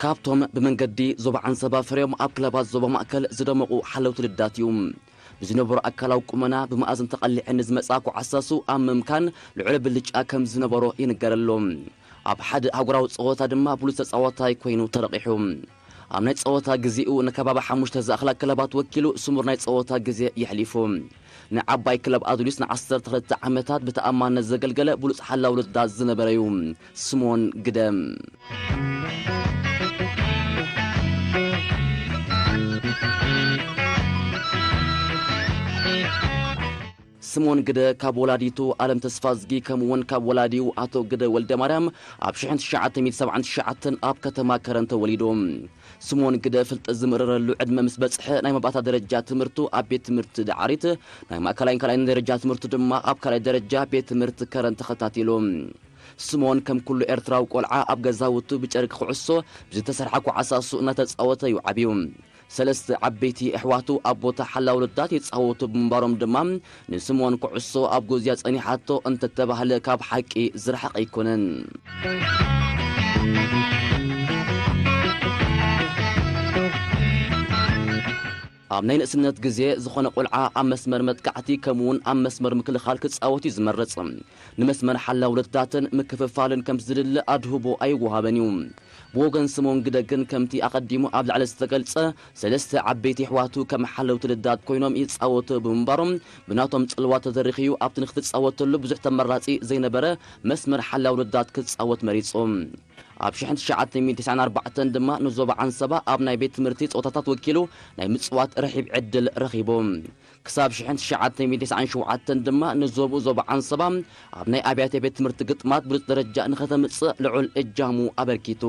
ካብቶም ብመንገዲ ዞባ ዓንሰባ ፈርዮም ኣብ ክለባት ዞባ ማእከል ዝደመቑ ሓለውቲ ልዳት እዩ። ብዝነበሮ ኣካላዊ ቁመና ብመኣዝን ተቐሊዐ ንዝመጽኣ ኳዕሳሱ ኣብ ምምካን ልዑል ብልጫ ከም ዝነበሮ ይንገረሉ። ኣብ ሓደ ኣህጉራዊ ጸወታ ድማ ብሉጽ ተጻዋታይ ኮይኑ ተረቒሑ። ኣብ ናይ ጸወታ ግዜኡ ንከባቢ ሓሙሽተ ዝኣኽላ ክለባት ወኪሉ ስሙር ናይ ጸወታ ግዜ የሕሊፉ። ንዓባይ ክለብ ኣዱሊስ ንዓሰርተ ክልተ ዓመታት ብተኣማንነት ዘገልገለ ብሉጽ ሓላው ልዳት ዝነበረ እዩ። ስምኦን ግደ። ስምኦን ግደ ካብ ወላዲቱ ኣለም ተስፋዝጊ ከምኡውን ካብ ወላዲኡ ኣቶ ግደ ወልደማርያም ኣብ ሽሕን ትሽዓተ ሚእቲ ሰብዓን ትሽዓተን ኣብ ከተማ ከረን ተወሊዱ። ስምኦን ግደ ፍልጠት ዝምእረረሉ ዕድመ ምስ በጽሐ ናይ መባእታ ደረጃ ትምህርቱ ኣብ ቤት ትምህርቲ ደዓሪት ናይ ማእከላይን ካልኣይን ደረጃ ትምህርቱ ድማ ኣብ ካልኣይ ደረጃ ቤት ትምህርቲ ከረን ተኸታቲሉ። ስምኦን ከም ኩሉ ኤርትራዊ ቆልዓ ኣብ ገዛውቱ ብጨርቂ ኩዕሶ ብዝተሰርሓ ኳዕሳሱ እናተጻወተ እዩ ዓብዩ። ሰለስተ ዓበይቲ ኣሕዋቱ ኣብ ቦታ ሓላው ልዳት ይጻወቱ ብምንባሮም ድማ ንስምኦን ኩዕሶ ኣብ ጎዝያ ጸኒሓቶ እንተተባህለ ካብ ሓቂ ዝረሓቐ ኣይኮነን። ኣብ ናይ ንእስነት ግዜ ዝኾነ ቆልዓ ኣብ መስመር መጥቃዕቲ ከምኡውን ኣብ መስመር ምክልኻል ክጻወት እዩ ዝመርጽ። ንመስመር ሓላው ልዳትን ምክፍፋልን ከም ዝድለ ኣድህቦ ኣይወሃበን እዩ። ብወገን ስምኦን ግደ ግን ከምቲ ኣቐዲሙ ኣብ ላዕሊ ዝተገልጸ ሰለስተ ዓበይቲ ኣሕዋቱ ከም ሓለውቲ ልዳት ኮይኖም ይጻወቱ ብምንባሮም ብናቶም ጽልዋ ተደሪኽዩ ኣብቲ ንክትጻወተሉ ብዙሕ ተመራጺ ዘይነበረ መስመር ሓላው ልዳት ክጻወት መሪጹ። ኣብ ሽሕን ትሽዓተ ሚእትን ተስዓን ኣርባዕተን ድማ ንዞባ ዓንሰባ ኣብ ናይ ቤት ትምህርቲ ጸወታታት ወኪሉ ናይ ምጽዋት ርሒብ ዕድል ረኺቡ። ክሳብ ሽሕን ትሽዓተ ሚእትን ተስዓን ሸውዓተን ድማ ንዞብኡ ዞባ ዓንሰባ ኣብ ናይ ኣብያተ ቤት ትምህርቲ ግጥማት ብሉጽ ደረጃ ንኸተምጽእ ልዑል እጃሙ ኣበርኪቱ።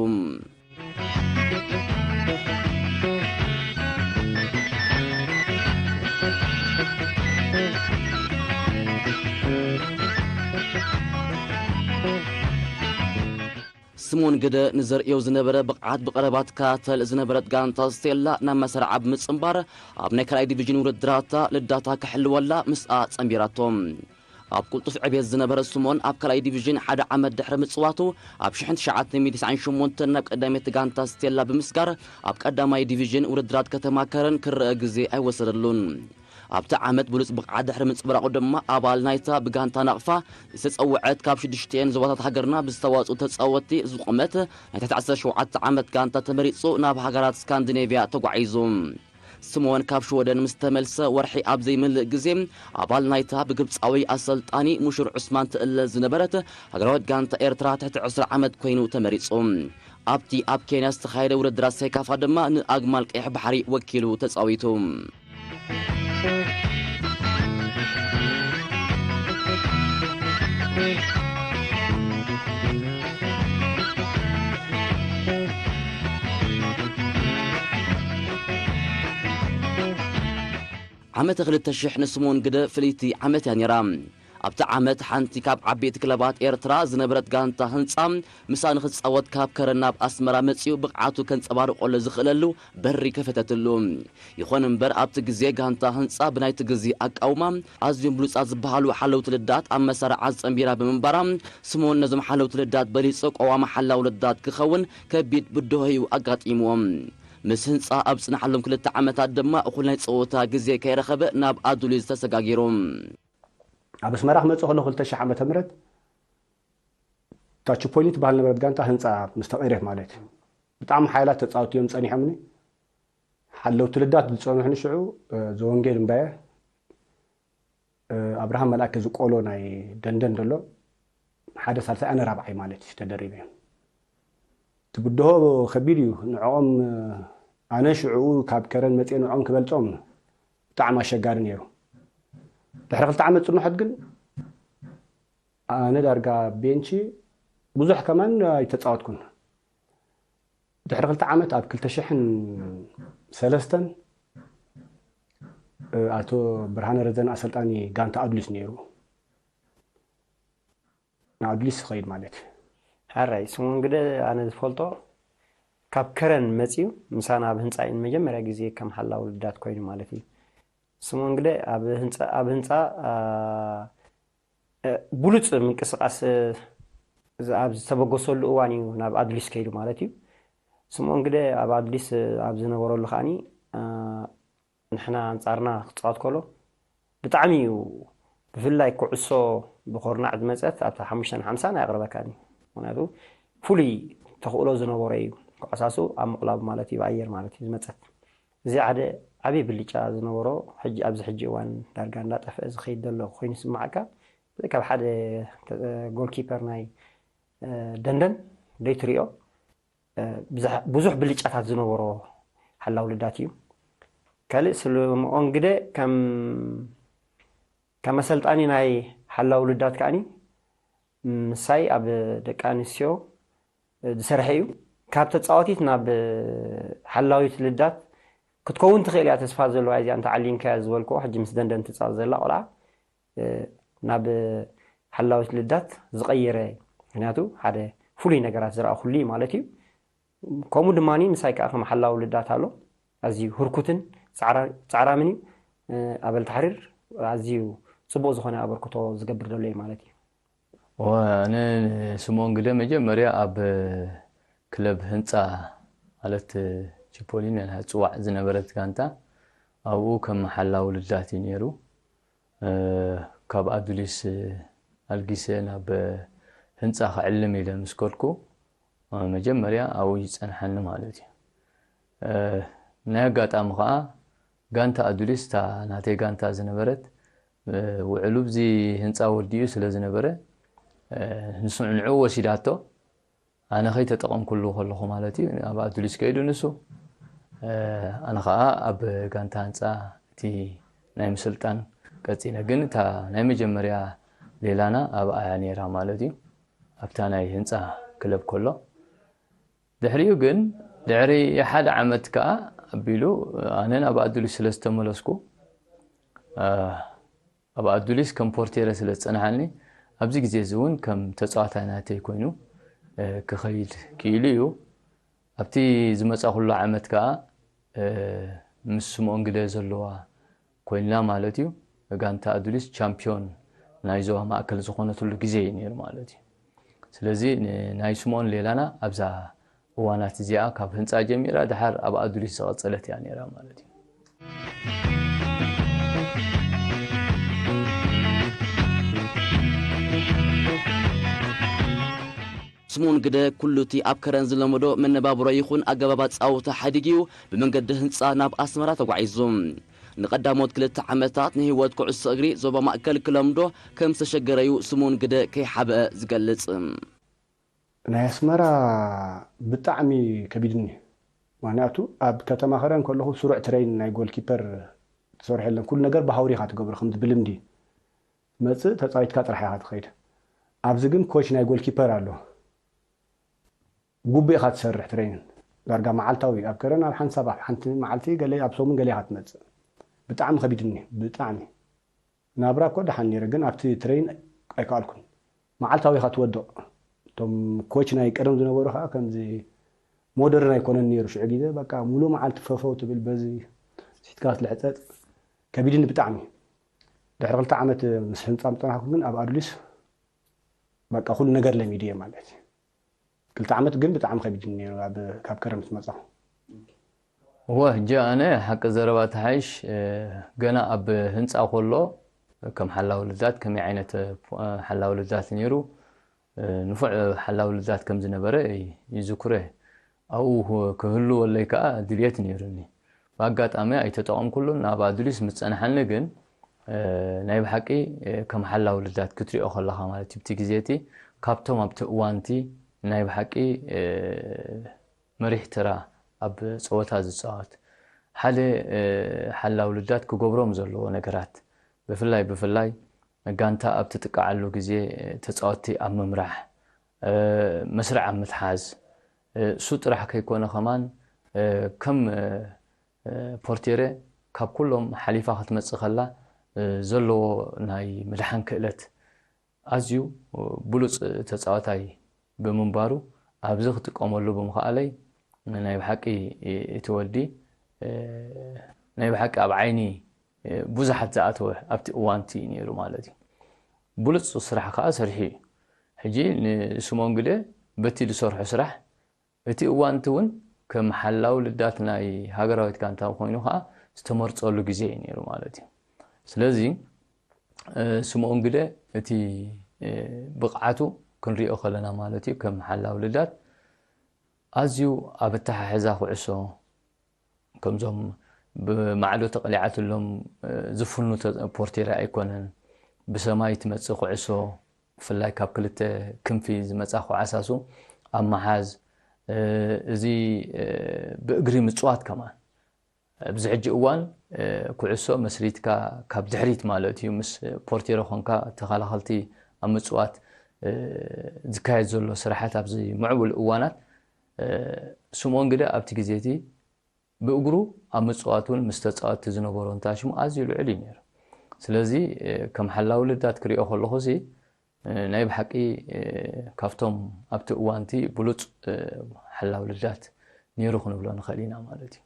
ስምኦን ግደ ንዘርእዮ ዝነበረ ብቕዓት ብቐረባ ትከታተል ዝነበረት ጋንታ ስቴላ ናብ መሰርዓ ብምጽንባር ኣብ ናይ ካልኣይ ዲቪዥን ውድድራታ ልዳታ ክሕልወላ ምስኣ ጸንቢራቶ። ኣብ ቅልጡፍ ዕቤት ዝነበረ ስምኦን ኣብ ካልኣይ ዲቪዥን ሓደ ዓመት ድሕሪ ምጽዋቱ ኣብ ሽሕን ትሽዓተ ሚእትን ተስዓን ሸሞንተን ናብ ቀዳመይቲ ጋንታ ስቴላ ብምስጋር ኣብ ቀዳማይ ዲቪዥን ውድድራት ከተማ ከረን ክረአ ግዜ ኣይወሰደሉን። ኣብቲ ዓመት ብሉጽ ብቕዓት ድሕሪ ምንጽብራቑ ድማ ኣባል ናይታ ብጋንታ ናቕፋ ዝተጸውዐት ካብ ሽዱሽቲኤን ዞባታት ሃገርና ብዝተዋጽኡ ተጻወትቲ ዝቖመት ናይ ትሕቲ ዓሰርተ ሸውዓተ ዓመት ጋንታ ተመሪጹ ናብ ሃገራት ስካንዲኔቭያ ተጓዒዙ። ስምኦን ካብ ሽወደን ምስ ተመልሰ ወርሒ ኣብ ዘይምልእ ግዜ ኣባል ናይታ ብግብጻዊ ኣሰልጣኒ ሙሹር ዑስማን ትእለ ዝነበረት ሃገራዊት ጋንታ ኤርትራ ትሕቲ ዕስራ ዓመት ኮይኑ ተመሪጹ። ኣብቲ ኣብ ኬንያ ዝተኻየደ ውድድራት ሴካፋ ድማ ንኣግማል ቀይሕ ባሕሪ ወኪሉ ተጻዊቱ። ዓመተ ክልተ ሽሕ ንስምኦን ግደ ፍልይቲ ዓመት እያ ነይራ። ኣብቲ ዓመት ሓንቲ ካብ ዓበይቲ ክለባት ኤርትራ ዝነበረት ጋንታ ህንጻ ምሳኣ ንኽትጻወት ካብ ከረን ናብ ኣስመራ መጺኡ ብቕዓቱ ከንጸባርቆሉ ዝኽእለሉ በሪ ከፈተትሉ። ይኹን እምበር ኣብቲ ግዜ ጋንታ ህንጻ ብናይቲ ግዜ ኣቃውማ ኣዝዮም ብሉጻት ዝበሃሉ ሓለውቲ ልዳት ኣብ መሳርዓ ዝጸንቢራ ብምንባራ ስምኦን ነዞም ሓለውቲ ልዳት በሊጹ ቀዋሚ ሓላው ልዳት ክኸውን ከቢድ ብድሆ እዩ ኣጋጢምዎም። ምስ ህንጻ ኣብ ጽናሓሎም ክልተ ዓመታት ድማ እኹል ናይ ጸወታ ግዜ ከይረኸበ ናብ ኣዱሊዝ ተሰጋጊሩ። ኣብ ኣስመራ ክመጽእ ከሎ ክልተ ሽሕ ዓመተ ምህረት እታ ቺፖሊ ትበሃል ነበረት ጋንታ ህንጻ ምስ ተቐይረት ማለት እዩ። ብጣዕሚ ሓያላት ተጻወትቲ እዮም ጸኒሖምኒ። ሓለውቲ ልዳት ዝጸንሑኒ ሽዑ፣ እ፣ ዘወንጌል እምባየ፣ እ፣ ኣብርሃም መልኣከ ዝቆሎ ናይ ደንደን ዘሎ፣ ሓደ ሳልሳይ ኣነ ራብዓይ ማለት እዩ ተደሪበ። እቲ ብድሆ ከቢድ እዩ። ንዕኦም፣ እ፣ ኣነ ሽዕኡ ካብ ከረን መጽየ ንዕኦም ክበልጾም ብጣዕሚ ኣሸጋሪ ነይሩ። ድሕሪ ክልተ ዓመት ጽንሖት ግን ኣነ ዳርጋ ቤንቺ ብዙሕ ከማን ኣይተጻወትኩን። ድሕሪ ክልተ ዓመት ኣብ ክልተ ሽሕን ሰለስተን፣ እ፣ ኣቶ ብርሃነ ረዘነ ኣሰልጣኒ ጋንታ ኣዱሊስ ነይሩ። ንኣዱሊስ ዝኸይድ ማለት እዩ። ሓራይ ስሙ እንግደ ኣነ ዝፈልጦ ካብ ከረን መጺኡ ምሳና ኣብ ህንጻ እዩ ንመጀመርያ ግዜ ከም ሓላው ልዳት ኮይኑ ማለት እዩ። ስሙ እንግደ ኣብ ህንጻ፣ ኣብ ህንጻ፣ አ፣ እ፣ ብሉጽ ምንቅስቃስ፣ እ፣ ዝ-፣ ኣብ ዝተበገሰሉ እዋን እዩ ናብ ኣድሊስ ከይዱ ማለት እዩ። ስምኦን ግደ ኣብ ኣድሊስ፣ እ፣ ኣብ ዝነበረሉ ከዓኒ፣ እ፣ ንሕና ኣንጻርና ክጻወት ከሎ ብጣዕሚ እዩ፣ ብፍላይ ኩዕሶ ብኮርናዕ ዝመጸት ኣብታ ሓሙሽተን ሓምሳን ኣየቕርበካን እዩ። ምኽንያቱ ፍሉይ ተኽእሎ ዝነበሮ እዩ። ኩዕሳሱ ኣብ ምቑላብ ማለት እዩ፣ ብኣየር ማለት እዩ ዝመጸት። እዚ ሓደ ዓብዪ ብልጫ ዝነበሮ፣ ሕጂ፣ ኣብዚ ሕጂ እዋን ዳርጋ እንዳጠፍአ ዝኸይድ ዘሎ ኮይኑ ይስምዓካ። ካብ ሓደ ተ-፣ ጎልኪፐር ናይ፣ እ፣ ደንደን ደይትሪኦ፣ እ፣ ብዙሕ፣ ብዙሕ ብልጫታት ዝነበሮ ሓላው ልዳት እዩ። ካልእ ስምኦን ግደ ከም፣ ከም ኣሰልጣኒ ናይ ሓላው ልዳት ከዓኒ ምሳይ ኣብ ደቂ ኣንስትዮ ዝሰርሐ እዩ። ካብ ተጻዋቲት ናብ ሓላዊት ልዳት ክትከውን ትኽእል እያ፣ ተስፋ ዘለዋ እዚኣ እንተዓሊምካያ ዝበልክዎ፣ ሕጂ ምስ ደንደን ትጻወት ዘላ ቆልዓ፣ እ፣ ናብ ሓላዊት ልዳት ዝቐየረ፣ ምኽንያቱ ሓደ ፍሉይ ነገራት ዝረኣኹሉ እዩ ማለት እዩ። ከምኡ ድማ ምሳይ ከኣ ከም ሓላዊ ልዳት ኣሎ፣ ኣዝዩ ህርኩትን ጻዕራ-፣ ጻዕራምን እዩ። እ፣ ኣበል ታሕሪር ኣዝዩ ጽቡቕ ዝኾነ ኣበርክቶ ዝገብር ዘሎ እዩ ማለት እዩ። ወ-፣ ኣነ ንስምኦን ግደ መጀመርያ ኣብ ክለብ ህንጻ ማለት ቺፖሊን ጽዋዕ ዝነበረት ጋንታ ኣብኡ ከም ሓላዊ ልዳት እዩ ነይሩ። እ፣ ካብ ኣዱሊስ ኣልጊሰ ናብ ህንጻ ክዕልም ኢለ ምስ ከድኩ፣ መጀመርያ ኣብኡ ይጸንሓኒ ማለት እዩ። ናይ ኣጋጣሚ ከዓ ጋንታ ኣዱሊስ እታ ናተይ ጋንታ ዝነበረት ውዕሉ ብዚ ህንፃ ወዲኡ ስለ ዝነበረ ንሱ ንዕኡ ወሲዳቶ። ኣነ ከይተጠቐምኩሉ ከለኹ ማለት እዩ። ኣብ ኣዱሊስ ከይዱ ንሱ፣ ኣነ ከዓ ኣብ ጋንታ ህንፃ እቲ ናይ ምስልጣን ቀፂነ። ግን እታ ናይ መጀመርያ ሌላና ኣብኣ እያ ነይራ ማለት እዩ፣ ኣብታ ናይ ህንፃ ክለብ ከሎ። ድሕሪኡ ግን ድሕሪ ሓደ ዓመት ከዓ ኣቢሉ ኣነ ናብ ኣዱሊስ ስለ ዝተመለስኩ፣ ኣብ ኣዱሊስ ከም ፖርቴረ ስለ ዝጸንሓኒ፣ ኣብዚ ግዜ እዚ እውን ከም ተጻዋታይ ናተይ ኮይኑ ክኸይድ ክኢሉ እዩ። ኣብቲ ዝመጻኹሉ ዓመት ከኣ ምስ ስምኦን ግደ ዘለዋ ኮይንና ማለት እዩ። ጋንታ ኣዱሊስ ቻምፒዮን ናይ ዞባ ማእከል ዝኾነትሉ ግዜ እዩ ነይሩ ማለት እዩ። ስለዚ ናይ ስምኦን ሌላና ኣብዛ እዋናት እዚኣ ካብ ህንፃ ጀሚራ ድሓር ኣብ ኣዱሊስ ዝቐፀለት እያ ነይራ ማለት እዩ። ስምኦን ግደ ኩሉ እቲ ኣብ ከረን ዝለመዶ መነባብሮ ይኹን ኣገባብ ኣጻውታ ሓዲግ እዩ ብመንገዲ ህንጻ ናብ ኣስመራ ተጓዒዙ። ንቐዳሞት ክልተ ዓመታት ንህይወት ኩዕሶ እግሪ ዞባ ማእከል ክለምዶ ከም ዝተሸገረ እዩ ስምኦን ግደ ከይሓብአ ዝገልጽ። ናይ ኣስመራ ብጣዕሚ ከቢድኒ። ምክንያቱ ኣብ ከተማ ከረን ከለኹ ስሩዕ ትሬን ናይ ጎልኪፐር ትሰርሖ የለን። ኩሉ ነገር ብሃውሪ ኢኻ ትገብሮ፣ ከምዚ ብልምዲ ትመጽእ ተጻዊትካ ጥራሕ ኢኻ ትኸይድ። ኣብዚ ግን ኮች ናይ ጎልኪፐር ኣሎ። ግቡእ ኢኻ ትሰርሕ ትሬንን። ዳርጋ መዓልታዊ ኣብ ከረን ኣብ ሓንሳብ ኣብ ሓንቲ መዓልቲ ገለ ኣብ ሰሙን ገለ ኢኻ ትመጽእ። ብጣዕሚ ከቢድኒ፣ ብጣዕሚ። ናብራ እኮ ደሓን ነይረ፣ ግን ኣብቲ ትሬን ኣይከኣልኩን። መዓልታዊ ኢኻ ትወድቕ። እቶም ኮች ናይ ቀደም ዝነበሩ ከዓ ከምዚ ሞደርን ኣይኮነን ነይሩ ሽዑ ግዜ። በቃ ሙሉእ መዓልቲ ፈፈው ትብል፣ በዚ ስሒትካ ትልሕጸጥ። ከቢድኒ ብጣዕሚ። ድሕሪ ክልተ ዓመት ምስ ህንጻ ምጸናሕኩ ግን ኣብ ኣዱሊስ በቃ ኩሉ ነገር ለሚድየ ማለት እዩ። ክልተ ዓመት ግን ብጣዕሚ ከቢድኒ ነይሩ ኣብ ካብ ከረን ምስ መጻኹ። እወ ሕጂ ኣነ ሓቂ ዘረባ ተሓይሽ ገና ኣብ ህንጻ ከሎ ከም ሓላዊ ልዳት ከመይ ዓይነት ሓላዊ ልዳት ነይሩ ንፉዕ ሓላዊ ልዳት ከም ዝነበረ ይዝክሮ። ኣብኡ ክህልወለይ ከዓ ድልየት ነይሩኒ። ብኣጋጣሚ ኣይተጠቐምኩሉን። ናብ ኣዱሊስ ምስ ጸንሓኒ ግን ናይ ብሓቂ ከም ሓላዊ ልዳት ክትሪኦ ከለኻ ማለት እዩ። ብቲ ግዜ እቲ ካብቶም ኣብቲ እዋንቲ ናይ ብሓቂ መሪሕ ተራ ኣብ ጸወታ ዝጻወት ሓደ ሓላዊ ልዳት ክገብሮም ዘለዎ ነገራት ብፍላይ ብፍላይ ጋንታ ኣብ ትጥቃዓሉ ግዜ ተጻወትቲ ኣብ ምምራሕ፣ መስርዕ ኣብ ምትሓዝ፣ እሱ ጥራሕ ከይኮነ ከማን ከም ፖርቴረ ካብ ኩሎም ሓሊፋ ክትመጽእ ከላ ዘለዎ ናይ ምድሓን ክእለት ኣዝዩ ብሉጽ ተጻዋታይ ብምንባሩ ኣብዚ ክጥቀመሉ ብምኽኣለይ ናይ ብሓቂ እቲ ወዲ ናይ ብሓቂ ኣብ ዓይኒ ብዙሓት ዝኣተወ ኣብቲ እዋንቲ እዩ ነይሩ ማለት እዩ። ብሉጽ ስራሕ ከዓ ሰሪሑ እዩ። ሕጂ ንስሞን ግደ በቲ ዝሰርሖ ስራሕ እቲ እዋንቲ እውን ከም ሓላው ልዳት ናይ ሃገራዊት ጋንታ ኮይኑ ከዓ ዝተመርፀሉ ግዜ እዩ ነይሩ ማለት እዩ። ስለዚ ስምኦን ግደ እቲ ብቕዓቱ ክንሪኦ ከለና ማለት እዩ ከም ሓላው ልዳት ኣዝዩ ኣብ ኣተሓሕዛ ኩዕሶ ከምዞም ብማዕዶ ተቐሊዓትሎም ዝፍኑ ፖርቴራ ኣይኮነን። ብሰማይ ትመፅእ ኩዕሶ ብፍላይ ካብ ክልተ ክንፊ ዝመፃ ኩዓሳሱ ኣብ ምሓዝ እዚ ብእግሪ ምፅዋት ከማን ኣብዚ ሕጂ እዋን ኩዕሶ መስሪትካ ካብ ድሕሪት ማለት እዩ ምስ ፖርቴሮ ኮንካ ተኸላኸልቲ ኣብ ምፅዋት ዝካየድ ዘሎ ስራሓት ኣብዚ ምዕቡል እዋናት ስምኦን ግደ ኣብቲ ግዜ እቲ ብእግሩ ኣብ ምፅዋት እውን ምስ ተፃወትቲ ዝነበሮ እንታሽሙ ኣዝዩ ልዑል እዩ ነይሩ። ስለዚ ከም ሓላዊ ልዳት ክሪኦ ከለኹ ሲ ናይ ብሓቂ ካብቶም ኣብቲ እዋንቲ ብሉፅ ሓላዊ ልዳት ነይሩ ክንብሎ ንኽእል ኢና ማለት እዩ።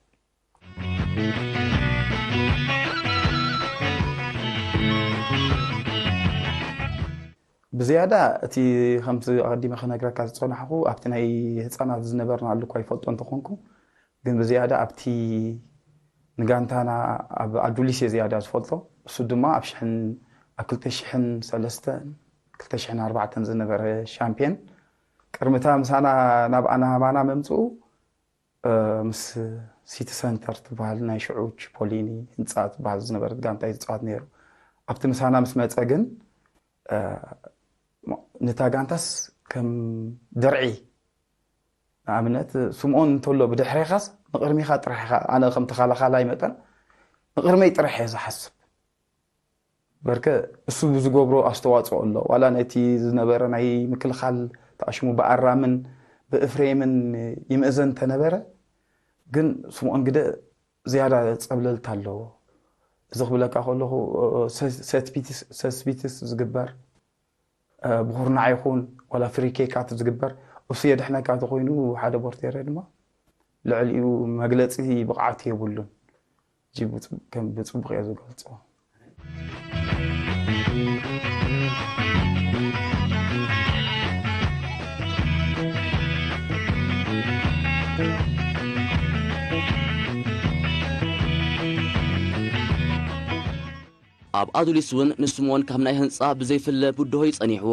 ብዝያዳ እቲ ከምዚ ኣቐዲመ ክነግረካ ዝፀናሕኩ ኣብቲ ናይ ህፃናት ዝነበርናሉ እኳ ይፈልጦ እንተኾንኩ ግን ብዝያዳ ኣብቲ ንጋንታና ኣብ ኣዱሊስ እየ ዝያዳ ዝፈልጦ። እሱ ድማ ኣብ ሽሕን ኣብ ክልተ ሽሕን ሰለስተን ክልተ ሽሕን ኣርባዕተን ዝነበረ ሻምፒየን ቅድሚ እታ ምሳና ናብ ኣናሃባና ምምፅኡ፣ እ፣ ምስ ሲቲ ሰንተር ትበሃል ናይ ሽዑ ቺፖሊኒ ህንፃ ትበሃል ዝነበረት ጋንታ እዩ ዝፃወት ነይሩ። ኣብቲ ምሳና ምስ መፀ ግን፣ እ፣ ነታ ጋንታስ ከም ድርዒ፣ ንኣብነት ስምኦን እንተሎ ብድሕሬኻስ ንቕድሚኻ ጥራሕ ኢኻ፣ ኣነ ከም ተኸላኻላይ መጠን ንቕድመይ ጥራሕ እየ ዝሓስብ። በርከ እሱ ብዝገብሮ ኣስተዋፅኦ ኣሎ። ዋላ ነቲ ዝነበረ ናይ ምክልኻል ተኣሽሙ ብኣራምን ብእፍሬምን ይምእዘን እንተነበረ፣ ግን ስምኦን ግደ ዝያዳ ጸብለልታ ኣለዎ። እዚ ክብለካ ከለኹ፣ ሰ-፣ ሰት ፒትስ፣ ሰት ፒትስ ዝግበር፣ እ፣ ብኹርናዕ ይኹን ዋላ ፍሪ ኬካት ዝግበር፣ እሱ የድሕነካ እንተኾይኑ፣ ሓደ ቦርቴረ ድማ ልዕሊኡ መግለጺ ብቕዓት የብሉን። እዚ ብጽ-፣ ከም ብጽቡቕ እየ ዝገልጾ። ኣብ ኣዱሊስ እውን ንስምኦን ካብ ናይ ህንጻ ብዘይፍለ ብድሆ እዩ ጸኒሕዎ።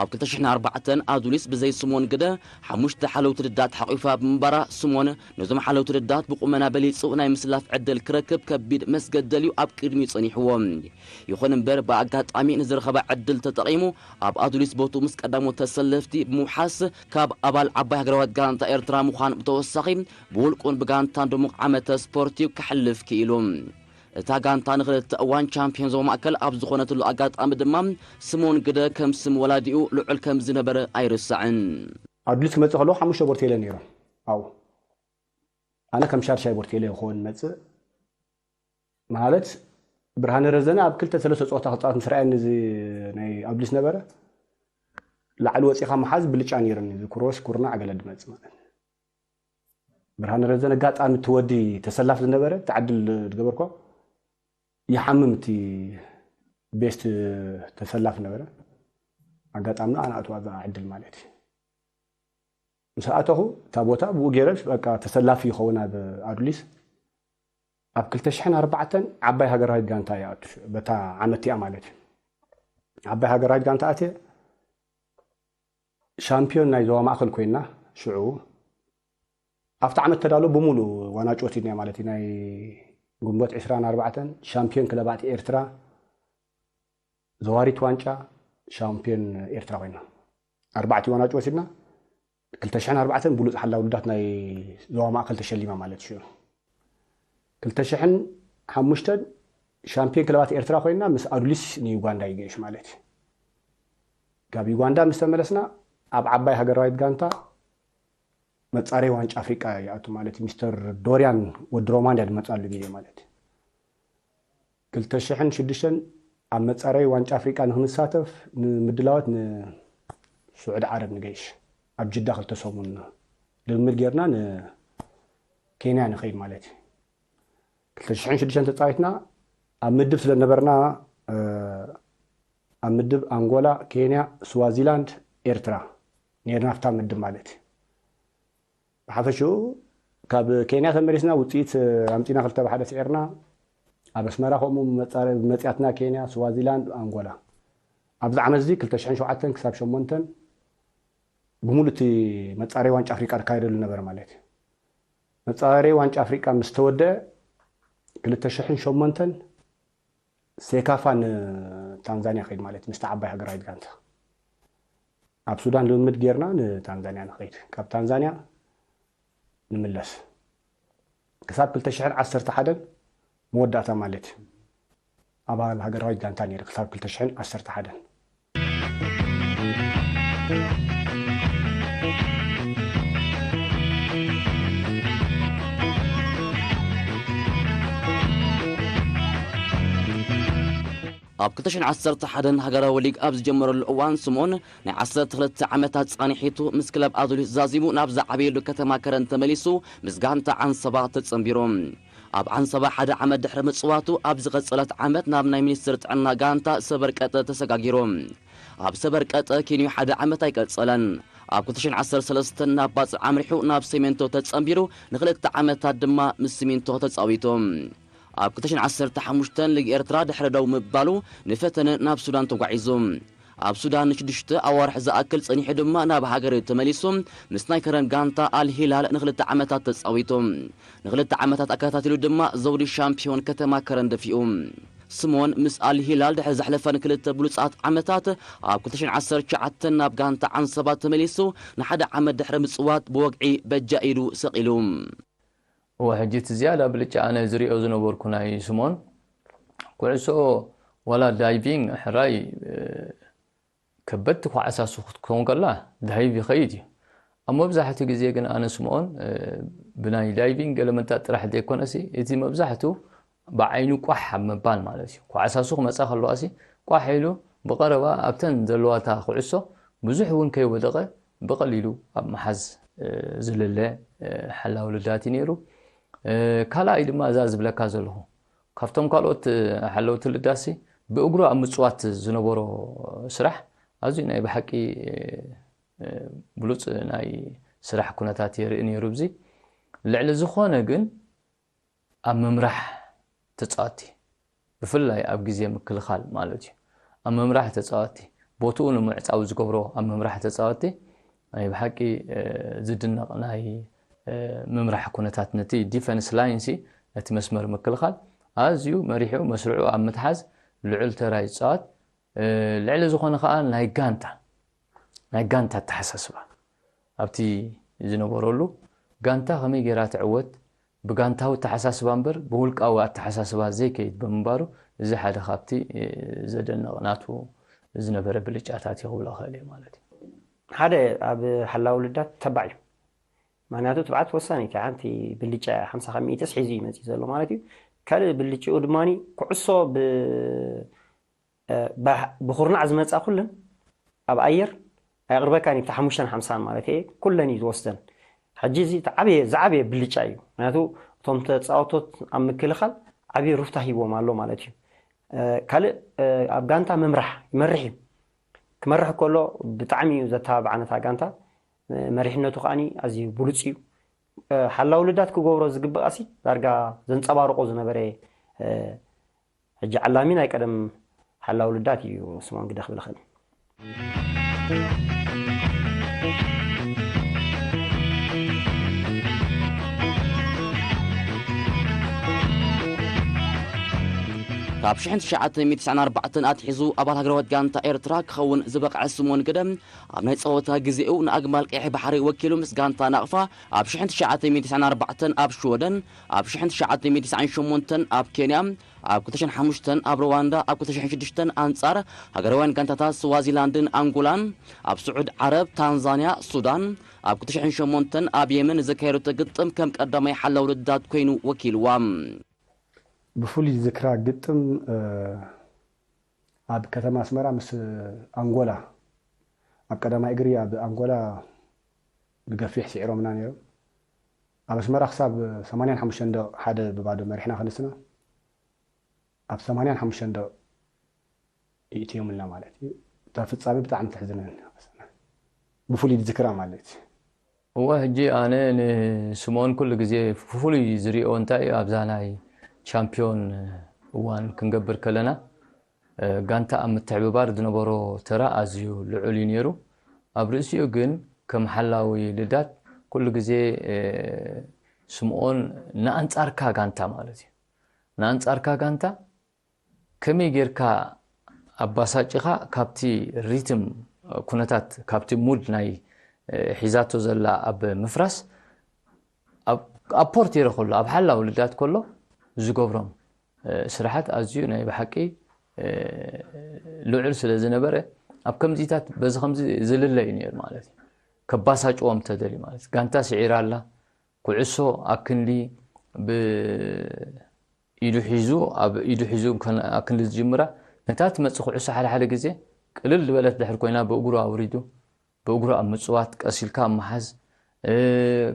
ኣብ ክልተ ሽሕን ኣርባዕተን ኣዱሊስ ብዘይ ስምኦን ግደ ሓሙሽተ ሓለውቲ ልዳት ሓቒፋ ብምንባራ፣ ስምኦን ነዞም ሓለውቲ ልዳት ብቁመና በሊጹ ናይ ምስላፍ ዕድል ክረክብ ከቢድ መስገደል እዩ ኣብ ቅድሚኡ ጸኒሕዎ። ይኹን እምበር፣ ብኣጋጣሚ ንዝረኸባ ዕድል ተጠቒሙ ኣብ ኣዱሊስ ቦትኡ ምስ ቀዳሞት ተሰለፍቲ ብምውሓስ፣ ካብ ኣባል ዓባይ ሃገራዊት ጋንታ ኤርትራ ምዃን ብተወሳኺ፣ ብውልቁን ብጋንታን ድሙቕ ዓመተ ስፖርት እዩ ከሕልፍ ክኢሉ። እታ ጋንታ ንኽልተ እዋን ቻምፒዮን ዞባ ማእከል ኣብ ዝኾነትሉ ኣጋጣሚ ድማ፣ ስምኦን ግደ ከም ስም ወላዲኡ ልዑል ከም ዝነበረ ኣይርሳዕን። ኣዱሊስ ክመጽእ ከለኹ ሓሙሽተ ቦርቴለ ነይሮም ኣብኡ። ኣነ ከም ሻድሻይ ቦርቴለ ክኸውን መጽእ ማለት፣ ብርሃነ ረዘነ ኣብ ክልተ ሰለስተ ጸወታ ክጻወት ምስ ረኣየኒ፣ እዚ ናይ ኣዱሊስ ነበረ፣ ላዕሊ ወጺኻ ምሓዝ ብልጫ ነይሩኒ፣ እዚ ክሮስ፣ ኩርናዕ፣ ገለ ድመጽእ ማለት። ብርሃነ ረዘነ ኣጋጣሚ እቲ ወዲ ተሰላፍ ዝነበረ፣ እቲ ዕድል ዝገበርኳ፣ ይሓምም፣ እቲ ቤስት ተሰላፍ ነበረ። ኣጋጣሚ ኣነ ኣትዋ እዛ ዕድል ማለት እዩ። ምስ ኣተኹ እታ ቦታ ብኡ ገይረ በቃ ተሰላፊ ይኸውን ኣብ ኣዱሊስ። ኣብ ክልተ ሽሕን ኣርባዕተን ዓባይ ሃገራዊት ጋንታ እያ ኣቱ፣ በታ ዓመት እቲኣ ማለት እዩ። ዓባይ ሃገራዊት ጋንታ ኣትየ ሻምፒዮን ናይ ዞባ ማእከል ኮይና ሽዑ ኣብቲ ዓመት ተዳሎ ብምሉእ ዋና ጨወቲና ማለት እዩ። ናይ ግንቦት ዕስራን ኣርባዕተን ሻምፒዮን ክለባት ኤርትራ ዘዋሪት ዋንጫ ሻምፒዮን ኤርትራ ኮይና። ኣርባዕተ ዋና ጨወቲና ክልተ ሽሕን ኣርባዕተን ብሉጽ ሓላው ልዳት ናይ ዞባ ማእከል ተሸሊማ ማለት እዩ። ክልተ ሽሕን ሓሙሽተን ሻምፒዮን ክለባት ኤርትራ ኮይና ምስ ኣዱሊስ ንዩጋንዳ ይገይሽ ማለት እዩ። ካብ ዩጋንዳ ምስ ተመለስና ኣብ ዓባይ ሃገራዊት ጋንታ መጻረይ ዋንጫ ኣፍሪቃ ይኣቱ ማለት እዩ። ሚስተር ዶርያን ወዲ ሮማንያ ዝመጻሉ ግዜ ማለት እዩ። ክልተ ሽሕን ሽዱሽተን ኣብ መጻረይ ዋንጫ ኣፍሪቃ ንክንሳተፍ ንምድላዋት ንስዑዲ ዓረብ ንገይሽ። ኣብ ጅዳ ክልተ ሰሙን ልምምድ ጌርና ንኬንያ ንኸይድ ማለት እዩ። ክልተ ሽሕን ሽዱሽተን ተጻዊትና ኣብ ምድብ ስለ ነበርና፣ እ፣ ኣብ ምድብ ኣንጎላ፣ ኬንያ፣ ስዋዚላንድ፣ ኤርትራ ነርና ኣብታ ምድብ ማለት እዩ። ብሓፈሽኡ ካብ ኬንያ ተመሊስና ውጽኢት ኣምጺና ክልተ ብሓደ ስዒርና። ኣብ ኣስመራ ከምኡ መጻረ-፣ መጺኣትና ኬንያ፣ ስዋዚላንድ፣ ኣንጎላ። ኣብዚ ዓመት እዚ ክልተ ሽሕን ሸውዓተን ክሳብ ሸሞንተን ብምሉእ እቲ መጻረይ ዋንጫ ኣፍሪቃ ዝካየደሉ ነበረ ማለት እዩ። መጻረይ ዋንጫ ኣፍሪቃ ምስ ተወደአ ክልተ ሽሕን ሸሞንተን ሴካፋ ንታንዛንያ ከይድ ማለት ምስቲ ዓባይ ሃገራዊት ጋንታ። ኣብ ሱዳን ልምምድ ጌርና ንታንዛንያ ንኸይድ። ካብ ታንዛንያ ንምለስ። ክሳብ ክልተ ሽሕን ዓሰርተ ሓደን መወዳእታ ማለት እዩ። ኣባል ሃገራዊት ጋንታ ነይረ ክሳብ ክልተ ሽሕን ዓሰርተ ሓደን። ኣብ ክልተ ሽሕን ዓሰርተ ሓደን ሃገራዊ ሊግ ኣብ ዝጀመረሉ እዋን ስምኦን ናይ ዓሰርተ ክልተ ዓመታት ጻንሒቱ ምስ ክለብ ኣዱሊስ ዛዚሙ ናብ ዝዓበየሉ ከተማ ከረን ተመሊሱ ምስ ጋንታ ዓንሰባ ተጸንቢሩ። ኣብ ዓንሰባ ሓደ ዓመት ድሕሪ ምጽዋቱ ኣብ ዝቐጸለት ዓመት ናብ ናይ ሚኒስትር ጥዕና ጋንታ ሰበርቀጠ ተሰጋጊሩ። ኣብ ሰበርቀጠ ኬንዩ ሓደ ዓመት ኣይቀጸለን። ኣብ ክልተ ሽሕን ዓሰርተ ሰለስተን ናብ ባጽዕ ኣምሪሑ ናብ ሲሚንቶ ተጸንቢሩ ንክልተ ዓመታት ድማ ምስ ሲሚንቶ ተጻዊቱ። ኣብ ክልተ ሽሕን ዓሰርተ ሓሙሽተን ሊግ ኤርትራ ድሕሪ ደው ምባሉ ንፈተነ ናብ ሱዳን ተጓዒዙ። ኣብ ሱዳን ንሽዱሽተ ኣዋርሕ ዝኣክል ጸኒሑ ድማ ናብ ሃገር ተመሊሱ፣ ምስ ናይ ከረን ጋንታ ኣልሂላል ንኽልተ ዓመታት ተጻዊቱ። ንኽልተ ዓመታት ኣከታቲሉ ድማ ዘውዲ ሻምፒዮን ከተማ ከረን ደፊኡ። ስሞን ምስ ኣልሂላል ድሕሪ ዘሕለፈን ክልተ ብሉጻት ዓመታት፣ ኣብ ክልተ ሽሕን ዓሰርተ ትሽዓተን ናብ ጋንታ ዓንሰባ ተመሊሱ፣ ንሓደ ዓመት ድሕሪ ምጽዋት ብወግዒ በጃ ኢዱ ሰቒሉ። እወ፣ ሕጂ እቲ ዝያዳ ብልጫ ኣነ ዝሪኦ ዝነበርኩ ናይ ስሞን ኩዕሶ፣ ዋላ ዳይቪንግ፣ ሕራይ፣ እ፣ ከበድቲ ኳዕሳሱ ክትከውን ከላ ዳይቭ ይኸይድ እዩ። ኣብ መብዛሕትኡ ግዜ ግን ኣነ ስምኦን፣ እ፣ ብናይ ዳይቪንግ ኤለመንታት ጥራሕ ዘይኮነሲ፣ እቲ መብዛሕትኡ ብዓይኑ ቋሕ ኣብ ምባል ማለት እዩ። ኳዕሳሱ ክመጻ ከለዋሲ ቋሕ ኢሉ ብቐረባ ኣብተን ዘለዋታ ኩዕሶ ብዙሕ እውን ከይወደቐ ብቐሊሉ ኣብ ምሓዝ፣ እ፣ ዝልለ፣ እ፣ ሓላው ልዳት እዩ ነይሩ። እ፣ ካልኣይ ድማ እዛ ዝብለካ ዘለኹ ካብቶም ካልኦት ሓለውቲ ልዳሲ ብእግሩ ኣብ ምጽዋት ዝነበሮ ስራሕ ኣዝዩ ናይ ብሓቂ ብሉጽ ናይ ስራሕ ኩነታት የርኢ ነይሩ። እዚ ልዕሊ ዝኾነ ግን ኣብ ምምራሕ ተጻወቲ፣ ብፍላይ ኣብ ግዜ ምክልኻል ማለት እዩ። ኣብ ምምራሕ ተጻወቲ፣ ቦትኡ ንምዕጻው ዝገብሮ ኣብ ምምራሕ ተጻወቲ ናይ ብሓቂ ዝድነቕ ናይ ምምራሕ ኩነታት፣ ነቲ ዲፈንስ ላይን ሲ፣ ነቲ መስመር ምክልኻል ኣዝዩ መሪሑ መስርዑ ኣብ ምትሓዝ ልዑል ተራ ይጻወት። ልዕሊ ዝኾነ ከኣ ናይ ጋንታ ናይ ጋንታ ኣተሓሳስባ ኣብቲ ዝነበረሉ ጋንታ ከመይ ጌራ ትዕወት፣ ብጋንታዊ ኣተሓሳስባ እምበር ብውልቃዊ ኣተሓሳስባ ዘይከይድ ብምንባሩ፣ እዚ ሓደ ካብቲ ዘደንቕ ናቱ ዝነበረ ብልጫታት እዩ ክብሎ እኽእል እየ ማለት እዩ። ሓደ ኣብ ሓላዊ ልዳት ተባዕ እዩ። ምክንያቱ ትብዓት ወሳኒት እያ። ሓንቲ ብልጫ ሓምሳ ካብ ሚእቲ ኣስሒዙ እዩ መፂኡ ዘሎ ማለት እዩ። ካልእ ብልጭኡ ድማ ኩዕሶ ብ ብኹርናዕ ዝመፃ ኩለን ኣብ ኣየር ኣየቕርበካን እዩ። ብቲ ሓሙሽተን ሓምሳን ማለት እየ ኩለን እዩ ዝወስደን። ሕጂ እዚ እቲ ዓብየ ዝዓበየ ብልጫ እዩ። ምክንያቱ እቶም ተፃወቶት ኣብ ምክልኻል ዓብየ ሩፍታ ሂቦም ኣሎ ማለት እዩ። ካልእ ኣብ ጋንታ ምምራሕ ይመርሕ እዩ። ክመርሕ ከሎ ብጣዕሚ እዩ ዘተባብዓ ነታ ጋንታ። መሪሕነቱ ከዓኒ ኣዝዩ ብሉፅ እዩ። ሓላው ልዳት ክገብሮ ዝግብእ ኣሲ ዳርጋ ዘንፀባርቆ ዝነበረ ሕጂ ዓላሚ ናይ ቀደም ሓላው ልዳት እዩ ስምኦን ግደ ክብል እኽእል። ካብ ሽሕን ትሽዓተ ሚእቲ ትስዓን ኣርባዕተን ኣትሒዙ ኣባል ሃገራዊት ጋንታ ኤርትራ ክኸውን ዝበቕዐ ስምኦን ግደ ኣብ ናይ ጸወታ ግዜኡ ንኣግማል ቀይሕ ባሕሪ ወኪሉ ምስ ጋንታ ናቕፋ ኣብ ሽሕን ትሽዓተ ሚእቲ ትስዓን ኣርባዕተን ኣብ ሽወደን፣ ኣብ ሽሕን ትሽዓተ ሚእቲ ትስዓን ሸሞንተን ኣብ ኬንያ፣ ኣብ ክልተ ሽሕን ሓሙሽተን ኣብ ሩዋንዳ፣ ኣብ ክልተ ሽሕን ሽዱሽተን ኣንጻር ሃገራውያን ጋንታታት ስዋዚላንድን ኣንጎላን፣ ኣብ ስዑድ ዓረብ፣ ታንዛንያ፣ ሱዳን፣ ኣብ ክልተ ሽሕን ሸሞንተን ኣብ የመን ዘካየደቶ ግጥም ከም ቀዳማይ ሓላው ልዳት ኮይኑ ወኪልዋ። ብፍሉይ ዝዝክራ ግጥም ኣብ ከተማ ኣስመራ ምስ ኣንጎላ ኣብ ቀዳማይ እግሪ ኣብ ኣንጎላ ብገፊሕ ስዒሮምና ነይሮም። ኣብ ኣስመራ ክሳብ ሰማንያን ሓሙሽተን ደቕ ሓደ ብባዶ መሪሕና ክንስና ኣብ ሰማንያን ሓሙሽተን ደቕ ይእትዮምልና ማለት እዩ። እታ ፍጻሜ ብጣዕሚ ተሕዝነኒ። ብፍሉይ ዝዝክራ ማለት እዩ። እወ፣ ሕጂ ኣነ ንስምኦን ኩሉ ግዜ ፍሉይ ዝሪኦ እንታይ እዩ፣ ኣብዛ ናይ ቻምፒዮን እዋን ክንገብር ከለና፣ ጋንታ ኣብ ምትሕብባር ዝነበሮ ተራ ኣዝዩ ልዑል እዩ ነይሩ። ኣብ ርእሲኡ ግን ከም ሓላዊ ልዳት ኩሉ ግዜ ስምኦን ንኣንጻርካ ጋንታ ማለት እዩ፣ ንኣንጻርካ ጋንታ ከመይ ጌርካ ኣባሳጭኻ ካብቲ ሪትም ኩነታት ካብቲ ሙድ ናይ ሒዛቶ ዘላ ኣብ ምፍራስ ኣብ ኣፖርት የረ ከሎ ኣብ ሓላው ልዳት ከሎ ዝገብሮም ስራሓት ኣዝዩ ናይ ብሓቂ ልዑል ስለ ዝነበረ ኣብ ከምዚታት በዚ ከምዚ ዝልለ እዩ ነይሩ ማለት እዩ። ከባሳጭዎም ተደልዩ ማለት ጋንታ ስዒራ ኣላ ኩዕሶ ኣብ ክንዲ ብ ኢዱ ሒዙ ኣብ ኢዱ ሒዙ ኣብ ክንዲ ዝጅምራ ነታ ትመፅእ ኩዕሶ ሓደ ሓደ ግዜ ቅልል ዝበለት ድሕር ኮይና ብእግሩ ኣውሪዱ ብእግሩ ኣብ ምፅዋት ቀስ ኢልካ ኣብ ምሓዝ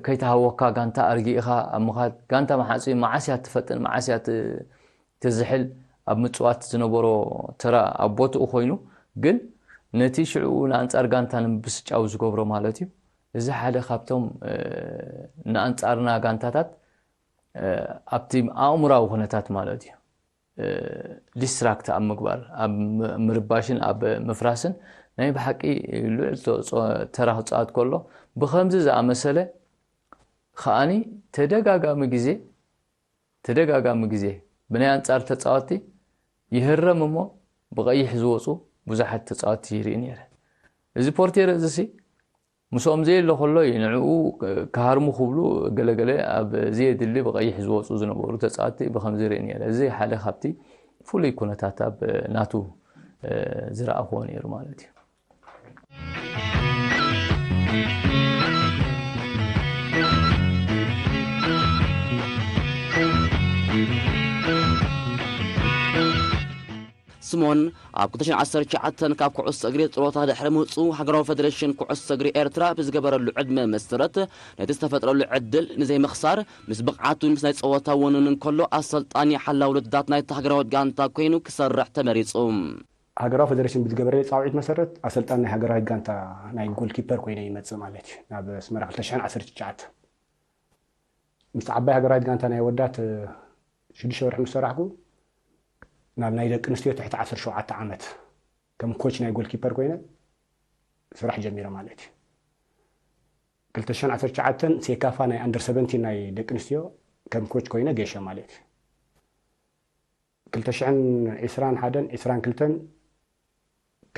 ከይተሃወካ ጋንታ ኣርጊእኻ ኣብ ምኻድ ጋንታ መሓፂ መዓስ እያ ትፈጥን መዓስ እያ ትዝሕል ኣብ ምፅዋት ዝነበሮ ተራ ኣብ ቦትኡ ኮይኑ ግን ነቲ ሽዕኡ ንኣንፃር ጋንታ ንምብስጫው ዝገብሮ ማለት እዩ። እዚ ሓደ ካብቶም ንኣንፃርና ጋንታታት ኣብቲ ኣእምራዊ ኩነታት ማለት እዩ ዲስትራክት ኣብ ምግባር፣ ኣብ ምርባሽን ኣብ ምፍራስን ናይ ብሓቂ ልዑል ተራ ክፃወት ከሎ፣ ብከምዚ ዝኣመሰለ ከዓኒ ተደጋጋሚ ግዜ ተደጋጋሚ ግዜ ብናይ ኣንጻር ተጻወትቲ ይህረም እሞ ብቐይሕ ዝወጹ ብዙሓት ተጻወትቲ ይርኢ ነይረ። እዚ ፖርቴር እዚሲ ምስኦም ዘየለ ከሎ እዩ ንዕኡ ክሃርሙ ክብሉ ገለገለ ኣብ ዘየድሊ ብቐይሕ ዝወጹ ዝነበሩ ተጻወትቲ ብኸምዚ ይርኢ ነይረ። እዚ ሓደ ካብቲ ፍሉይ ኩነታት ኣብ ናቱ ዝረኣኽዎ ነይሩ ማለት እዩ። ስሞን ኣብ ክልተ ሽሕን ዓሰርተ ትሽዓተን ካብ ኩዕሶ እግሪ ጥሮታ ድሕሪ ምውፅኡ፣ ሃገራዊ ፈደረሽን ኩዕሶ እግሪ ኤርትራ ብዝገበረሉ ዕድመ መሰረት፣ ነቲ ዝተፈጥረሉ ዕድል ንዘይምኽሳር፣ ምስ ብቕዓቱን ምስ ናይ ፀወታ ወነኑን ከሎ፣ ኣሰልጣኒ ሓላው ልዳት ናይታ ሃገራዊት ጋንታ ኮይኑ ክሰርሕ ተመሪፁ። ሃገራዊ ፈደረሽን ብዝገበረ ፃውዒት መሰረት፣ ኣሰልጣኒ ናይ ሃገራዊት ጋንታ ናይ ጎልኪፐር ኮይነ ይመፅእ ማለት እዩ። ናብ ኣስመራ ክልተ ሽሕን ዓሰርተ ትሽዓተን ምስ ዓባይ ሃገራዊት ጋንታ ናይ ኣወዳት ሽዱሽተ ወርሒ ምስ ሰራሕኩ፣ ናብ ናይ ደቂ ኣንስትዮ ትሕቲ ዓሰርተ ሸውዓተ ዓመት ከም ኮች ናይ ጎልኪፐር ኮይነ ስራሕ ጀሚረ ማለት እዩ። ክልተ ሽሕን ዓሰርተ ትሽዓተን ሴካፋ ናይ ኣንደር ሰቨንቲን ናይ ደቂ ኣንስትዮ ከም ኮች ኮይነ ገይሸ ማለት እዩ። ክልተ ሽሕን ዕስራን ሓደን ዕስራን ክልተን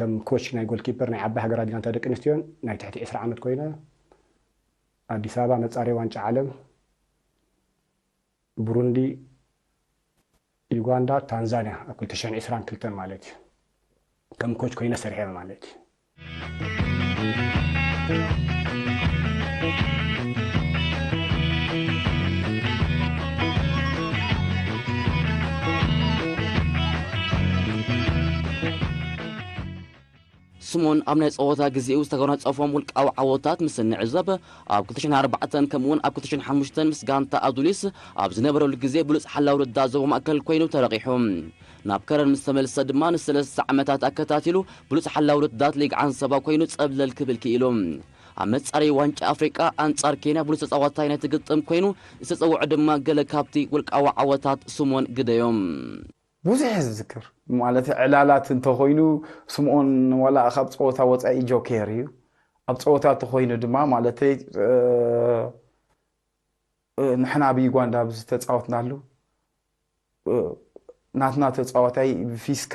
ከም ኮች ናይ ጎልኪፐር ናይ ዓባይ ሃገራት ጋንታ ደቂ ኣንስትዮን ናይ ትሕቲ ዕስራ ዓመት ኮይነ ኣዲስ ኣበባ መጻረይ ዋንጫ ዓለም ብሩንዲ፣ ዩጋንዳ፣ ታንዛንያ ኣብ ክልተ ሽሕን ዕስራን ክልተን ማለት እዩ ከም ኮች ኮይነ ሰሪሐ ማለት እዩ። ስሞን ኣብ ናይ ጸወታ ግዜኡ ዝተጎናጸፎም ውልቃዊ ዓወታት ምስ እንዕዘብ፣ ኣብ ክልተ ሽሕን ኣርባዕተን ከምኡውን ኣብ ክልተ ሽሕን ሓሙሽተን ምስ ጋንታ ኣዱሊስ ኣብ ዝነበረሉ ግዜ ብሉጽ ሓላው ርዳእ ዞባ ማእከል ኮይኑ ተረቒሑ። ናብ ከረን ምስ ተመልሰ ድማ ንሰለስተ ዓመታት ኣከታቲሉ ብሉጽ ሓላው ርዳት ሊግ ዓንሰባ ኮይኑ ጸብለል ክብል ክኢሉ። ኣብ መጻረዪ ዋንጫ ኣፍሪቃ ኣንጻር ኬንያ ብሉጽ ተጻዋታይ ናይቲ ግጥም ኮይኑ ዝተጸውዑ ድማ ገለ ካብቲ ውልቃዊ ዓወታት ስሞን ግደዮም። ብዙሕ እየ ዝዝክር። ማለት ዕላላት እንተኾይኑ ስምኦን ዋላ ካብ ፀወታ ወፃኢ ጆኬር እዩ። ኣብ ፀወታ እንተኾይኑ ድማ ማለተይ ንሕና ኣብ ዩጋንዳ ኣብዚ ተፃወትናሉ ናትና ተፃዋታይ ፊስካ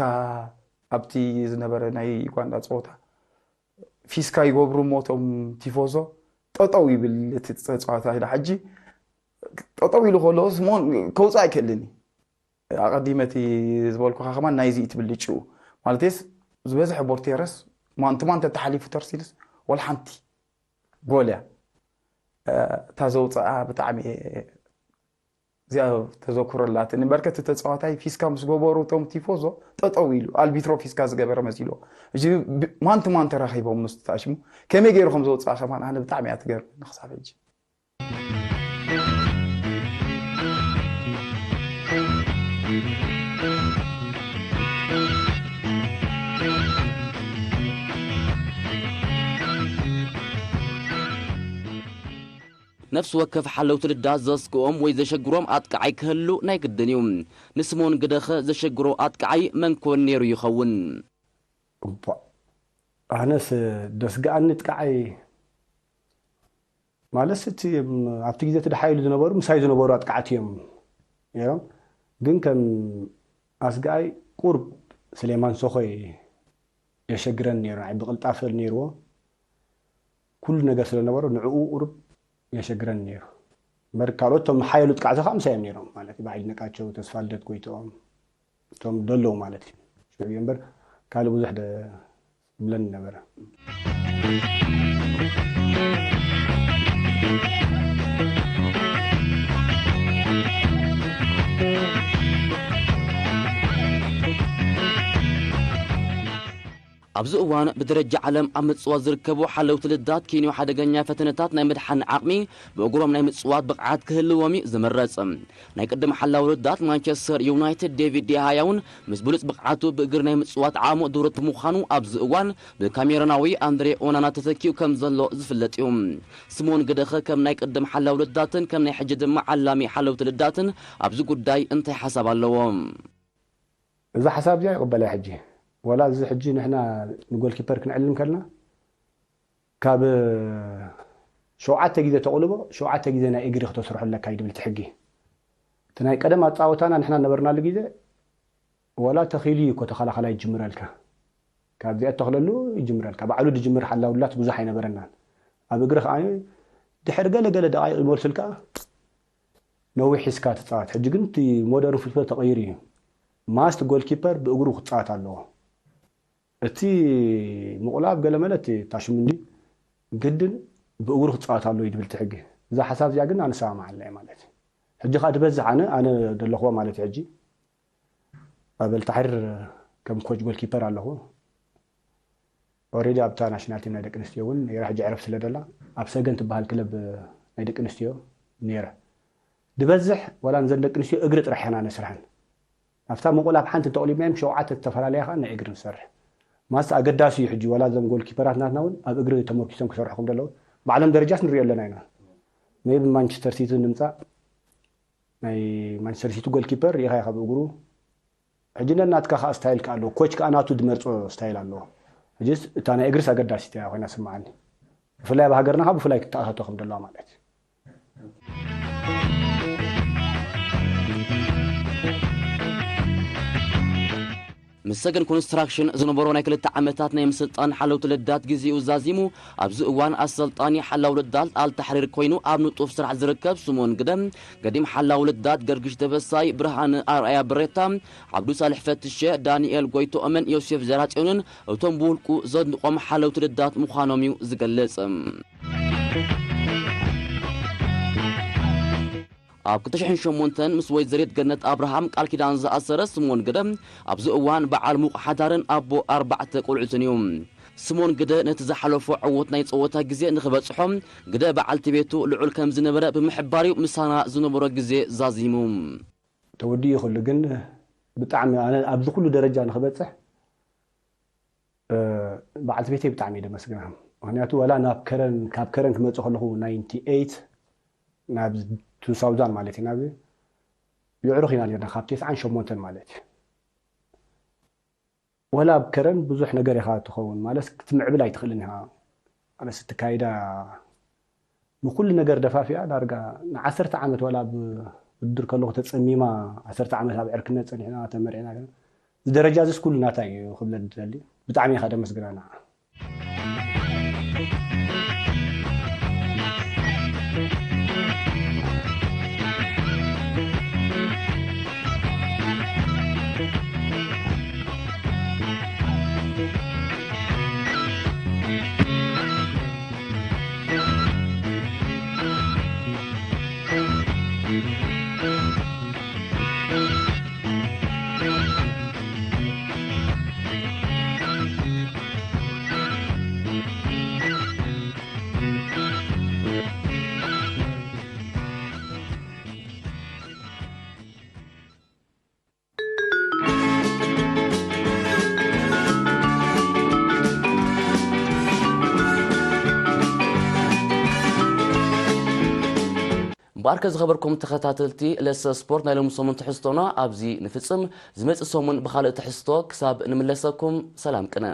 ኣብቲ ዝነበረ ናይ ዩጋንዳ ፀወታ ፊስካ ይገብሩ እሞ እቶም ቲፎዞ ጠጠው ይብል እቲ ተፃዋታይ። ሕጂ ጠጠው ኢሉ ከሎ ስምኦን ከውፅእ ኣይክእልን እዩ። ኣቐዲመ እቲ ዝበልኩኻ ከማን ናይዚ እዩ ትብል ልጭኡ ማለትስ ዝበዝሐ ቦርቴረስ ማንትማን ተተሓሊፉ ተርሲልስ ወላ ሓንቲ ጎል እያ እታ ዘውፅኣ ብጣዕሚ እዚኣ ተዘኩረላትኒ በርከት ተፃዋታይ ፊስካ ምስ ገበሩ እቶም ቲፎዞ ጠጠው ኢሉ ኣልቢትሮ ፊስካ ዝገበረ መሲልዎ እዚ ማንትማን ተራኺቦም ምስ ተኣሽሙ ከመይ ገይሩ ከም ዘውፅኣ ከማን ኣነ ብጣዕሚ እያ ትገርም ንክሳብ ሕጂ ነፍሲ ወከፍ ሓለውቲ ልዳት ዘስግኦም ወይ ዘሸግሮም ኣጥቃዓይ ክህሉ ናይ ግድን እዩ። ንስምኦን ግደኸ ዘሸግሮ ኣጥቃዓይ መን ኮን ነይሩ ይኸውን? እባ ኣነስ ደስግኣኒ ኣጥቃዓይ ማለት እቲ ኣብቲ ግዜ እቲ ደሓይሉ ዝነበሩ ምሳይ ዝነበሩ ኣጥቃዕቲ እዮም ነይሮም። ግን ከም ኣስግኣይ ቁርብ ስሌማን ሶኾይ የሸግረኒ ነይሩ። ንዓይ ብቕልጣፈ ነይርዎ ኩሉ ነገር ስለ ነበሮ ንዕኡ ቁርብ የሸግረኒ ነይሩ። እምበር ካልኦት እቶም ሓየሉ ኣጥቃዕቲ ከዓ ምሳይ እዮም ነይሮም ማለት እዩ። በዓል ነቃቸው፣ ተስፋ ልደት ጎይትኦም እቶም ደለዉ ማለት እዩ። ሽዑ እምበር ካልእ ብዙሕ ዝብለኒ ነበረ። ኣብዚ እዋን ብደረጃ ዓለም ኣብ ምጽዋት ዝርከቡ ሓለውቲ ልዳት ኬንዮ ሓደገኛ ፈተነታት ናይ ምድሓን ዓቕሚ ብእግሮም ናይ ምጽዋት ብቕዓት ክህልዎም እዩ ዝምረጽ። ናይ ቅድም ሓላዊ ልዳት ማንቸስተር ዩናይትድ ዴቪድ ዲሃያ እውን ምስ ብሉጽ ብቕዓቱ ብእግሪ ናይ ምጽዋት ዓቕሙ ድሩት ብምዃኑ ኣብዚ እዋን ብካሜሮናዊ ኣንድሬ ኦናና ተተኪኡ ከም ዘሎ ዝፍለጥ እዩ። ስምኦን ግደኸ ከም ናይ ቅድም ሓላዊ ልዳትን ከም ናይ ሕጂ ድማ ዓላሚ ሓለውቲ ልዳትን ኣብዚ ጉዳይ እንታይ ሓሳብ ኣለዎ? እዛ ሓሳብ እዚኣ ይቕበላ ሕጂ። ወላ እዚ ሕጂ ንሕና ንጎልኪፐር ክንዕልም ከልና ካብ ሸውዓተ ግዜ ተቕልቦ ሸውዓተ ግዜ ናይ እግሪ ክተስርሑ ኣለካ እዩ ድብል እቲ ሕጊ። እቲ ናይ ቀደም ኣጻወታና ንሕና ነበርናሉ ግዜ ወላ ተኺሉ እዩ እኮ ተኸላኸላይ ይጅምረልካ። ካብዚኣ እተኽለሉ ይጅምረልካ። ባዕሉ ድጅምር ሓላውላት ብዙሕ ኣይነበረናን። ኣብ እግሪ ከኣ ድሕሪ ገለ ገለ ደቓይቕ ይመልሱልካ ነዊሕ ሒዝካ ትጻወት። ሕጂ ግን እቲ ሞደርን ፉትቦል ተቐይሩ እዩ። ማስት ጎልኪፐር ብእግሩ ክጻወት ኣለዎ። እቲ ምቑላብ ገለመለ እቲ ታሽሙንዲ ግድን ብእግሩ ክጻወት ኣለዎ እዩ ድብል እቲ ሕጊ። እዛ ሓሳብ እዚኣ ግን ኣንሰማማዓላ እየ ማለት እዩ። ሕጂ ከኣ ድበዝሕ ኣነ ኣነ ደለኽዎ ማለት እዩ። ሕጂ ኣብ ኣልታሕሪር ከም ኮች ጎልኪፐር ኣለኹ። ኦሬዲ ኣብታ ናሽናል ቲም ናይ ደቂ ኣንስትዮ እውን ነይረ። ሕጂ ዕረፍቲ ስለ ደላ ኣብ ሰገን ትበሃል ክለብ ናይ ደቂ ኣንስትዮ ነይረ። ድበዝሕ ዋላ ንዘን ደቂ ኣንስትዮ እግሪ ጥራሕ ኢና ነስርሐን። ኣብታ ምቑላብ ሓንቲ እንተቕሊብናዮም ሸውዓተ ዝተፈላለያ ከዓ ናይ እግሪ ንሰርሕ። ማስ ኣገዳሲ እዩ። ሕጂ ዋላ እዞም ጎልኪፐራት ናትና እውን ኣብ እግሪ ተመርኪሶም ክሰርሑ ከም ዘለዉ ባዕሎም ደረጃስ ንሪኦ ኣለና ኢና። ሜቢ ማንቸስተር ሲቲ ንምፃእ ናይ ማንቸስተር ሲቲ ጎልኪፐር ርኢኻ ኢኻ ብእግሩ። ሕጂ ነናትካ ከዓ ስታይል ከዓ ኣለዎ። ኮች ከዓ ናቱ ዝመርፆ ስታይል ኣለዎ። ሕጂስ እታ ናይ እግርስ ኣገዳሲት እያ ኮይና ስምዓኒ። ብፍላይ ኣብ ሃገርና ከዓ ብፍላይ ክትኣታቶ ከም ዘለዋ ማለት እዩ። ምስ ሰገን ኮንስትራክሽን ዝነበሮ ናይ ክልተ ዓመታት ናይ ምስልጣን ሓለውቲ ልዳት ግዜኡ ዛዚሙ። ኣብዚ እዋን ኣሰልጣኒ ሓላው ልዳት ኣልታሕሪር ኮይኑ ኣብ ንጡፍ ስራሕ ዝርከብ ስሞን ግደ፣ ገዲም ሓላው ልዳት ገርግሽ ደበሳይ፣ ብርሃነ ኣርኣያ ብሬታ፣ ዓብዱ ሳልሕ ፈትሸ፣ ዳንኤል ጎይቶኦምን ዮሴፍ ዘራጽዮንን እቶም ብውልቁ ዘድንቖም ሓለውቲ ልዳት ምዃኖም እዩ ዝገልጽ። ኣብ ክልተ ሽሕን ሸሞንተን ምስ ወይዘሪት ገነት ኣብርሃም ቃል ኪዳን ዝኣሰረ ስምኦን ግደ ኣብዚ እዋን በዓል ሙቕ ሓዳርን ኣቦ ኣርባዕተ ቆልዑትን እዩ። ስምኦን ግደ ነቲ ዝሓለፎ ዕዉት ናይ ጸወታ ግዜ ንኽበጽሖ ግደ በዓልቲ ቤቱ ልዑል ከም ዝነበረ ብምሕባር እዩ ምሳና ዝነበሮ ግዜ ዛዚሙ። ተወዲኡ ይኽእሉ ግን ብጣዕሚ ኣነ ኣብዚ ኩሉ ደረጃ ንኽበጽሕ በዓልቲ ቤተይ ብጣዕሚ እየ ደመስግና። ምክንያቱ ዋላ ናብ ከረን ካብ ከረን ክመፅእ ከለኹ ናይንቲ ኤይት ናብ ቱ ሳውዛን ማለት እዩ ናብ የዕሩኽ ኢና ነርና ካብ ተስዓን ሸሞንተን ማለት እዩ። ወላ ኣብ ከረን ብዙሕ ነገር ኢኻ ትኸውን ማለት ክትምዕብል ኣይትኽእልን ኢኻ። ማለት እትካይዳ ንኩሉ ነገር ደፋፊኣ ዳርጋ ንዓሰርተ ዓመት ዋላ ኣብ ውድድር ከለኹ ተፀሚማ ዓሰርተ ዓመት ኣብ ዕርክነት ፀኒሕና ተመሪዕና ግን እዚ ደረጃ እዚስ ኩሉ ናታ እዩ ክብለ ዝደሊ። ብጣዕሚ ኢኻ ደመስግና ንዓ። እምበኣርከ ዝኸበርኩም ተኸታተልቲ ለሰ ስፖርት ናይ ሎሚ ሰሙን ትሕዝቶና ኣብዚ ንፍጽም። ዝመጽእ ሰሙን ብኻልእ ትሕዝቶ ክሳብ ንምለሰኩም ሰላም ቅነ።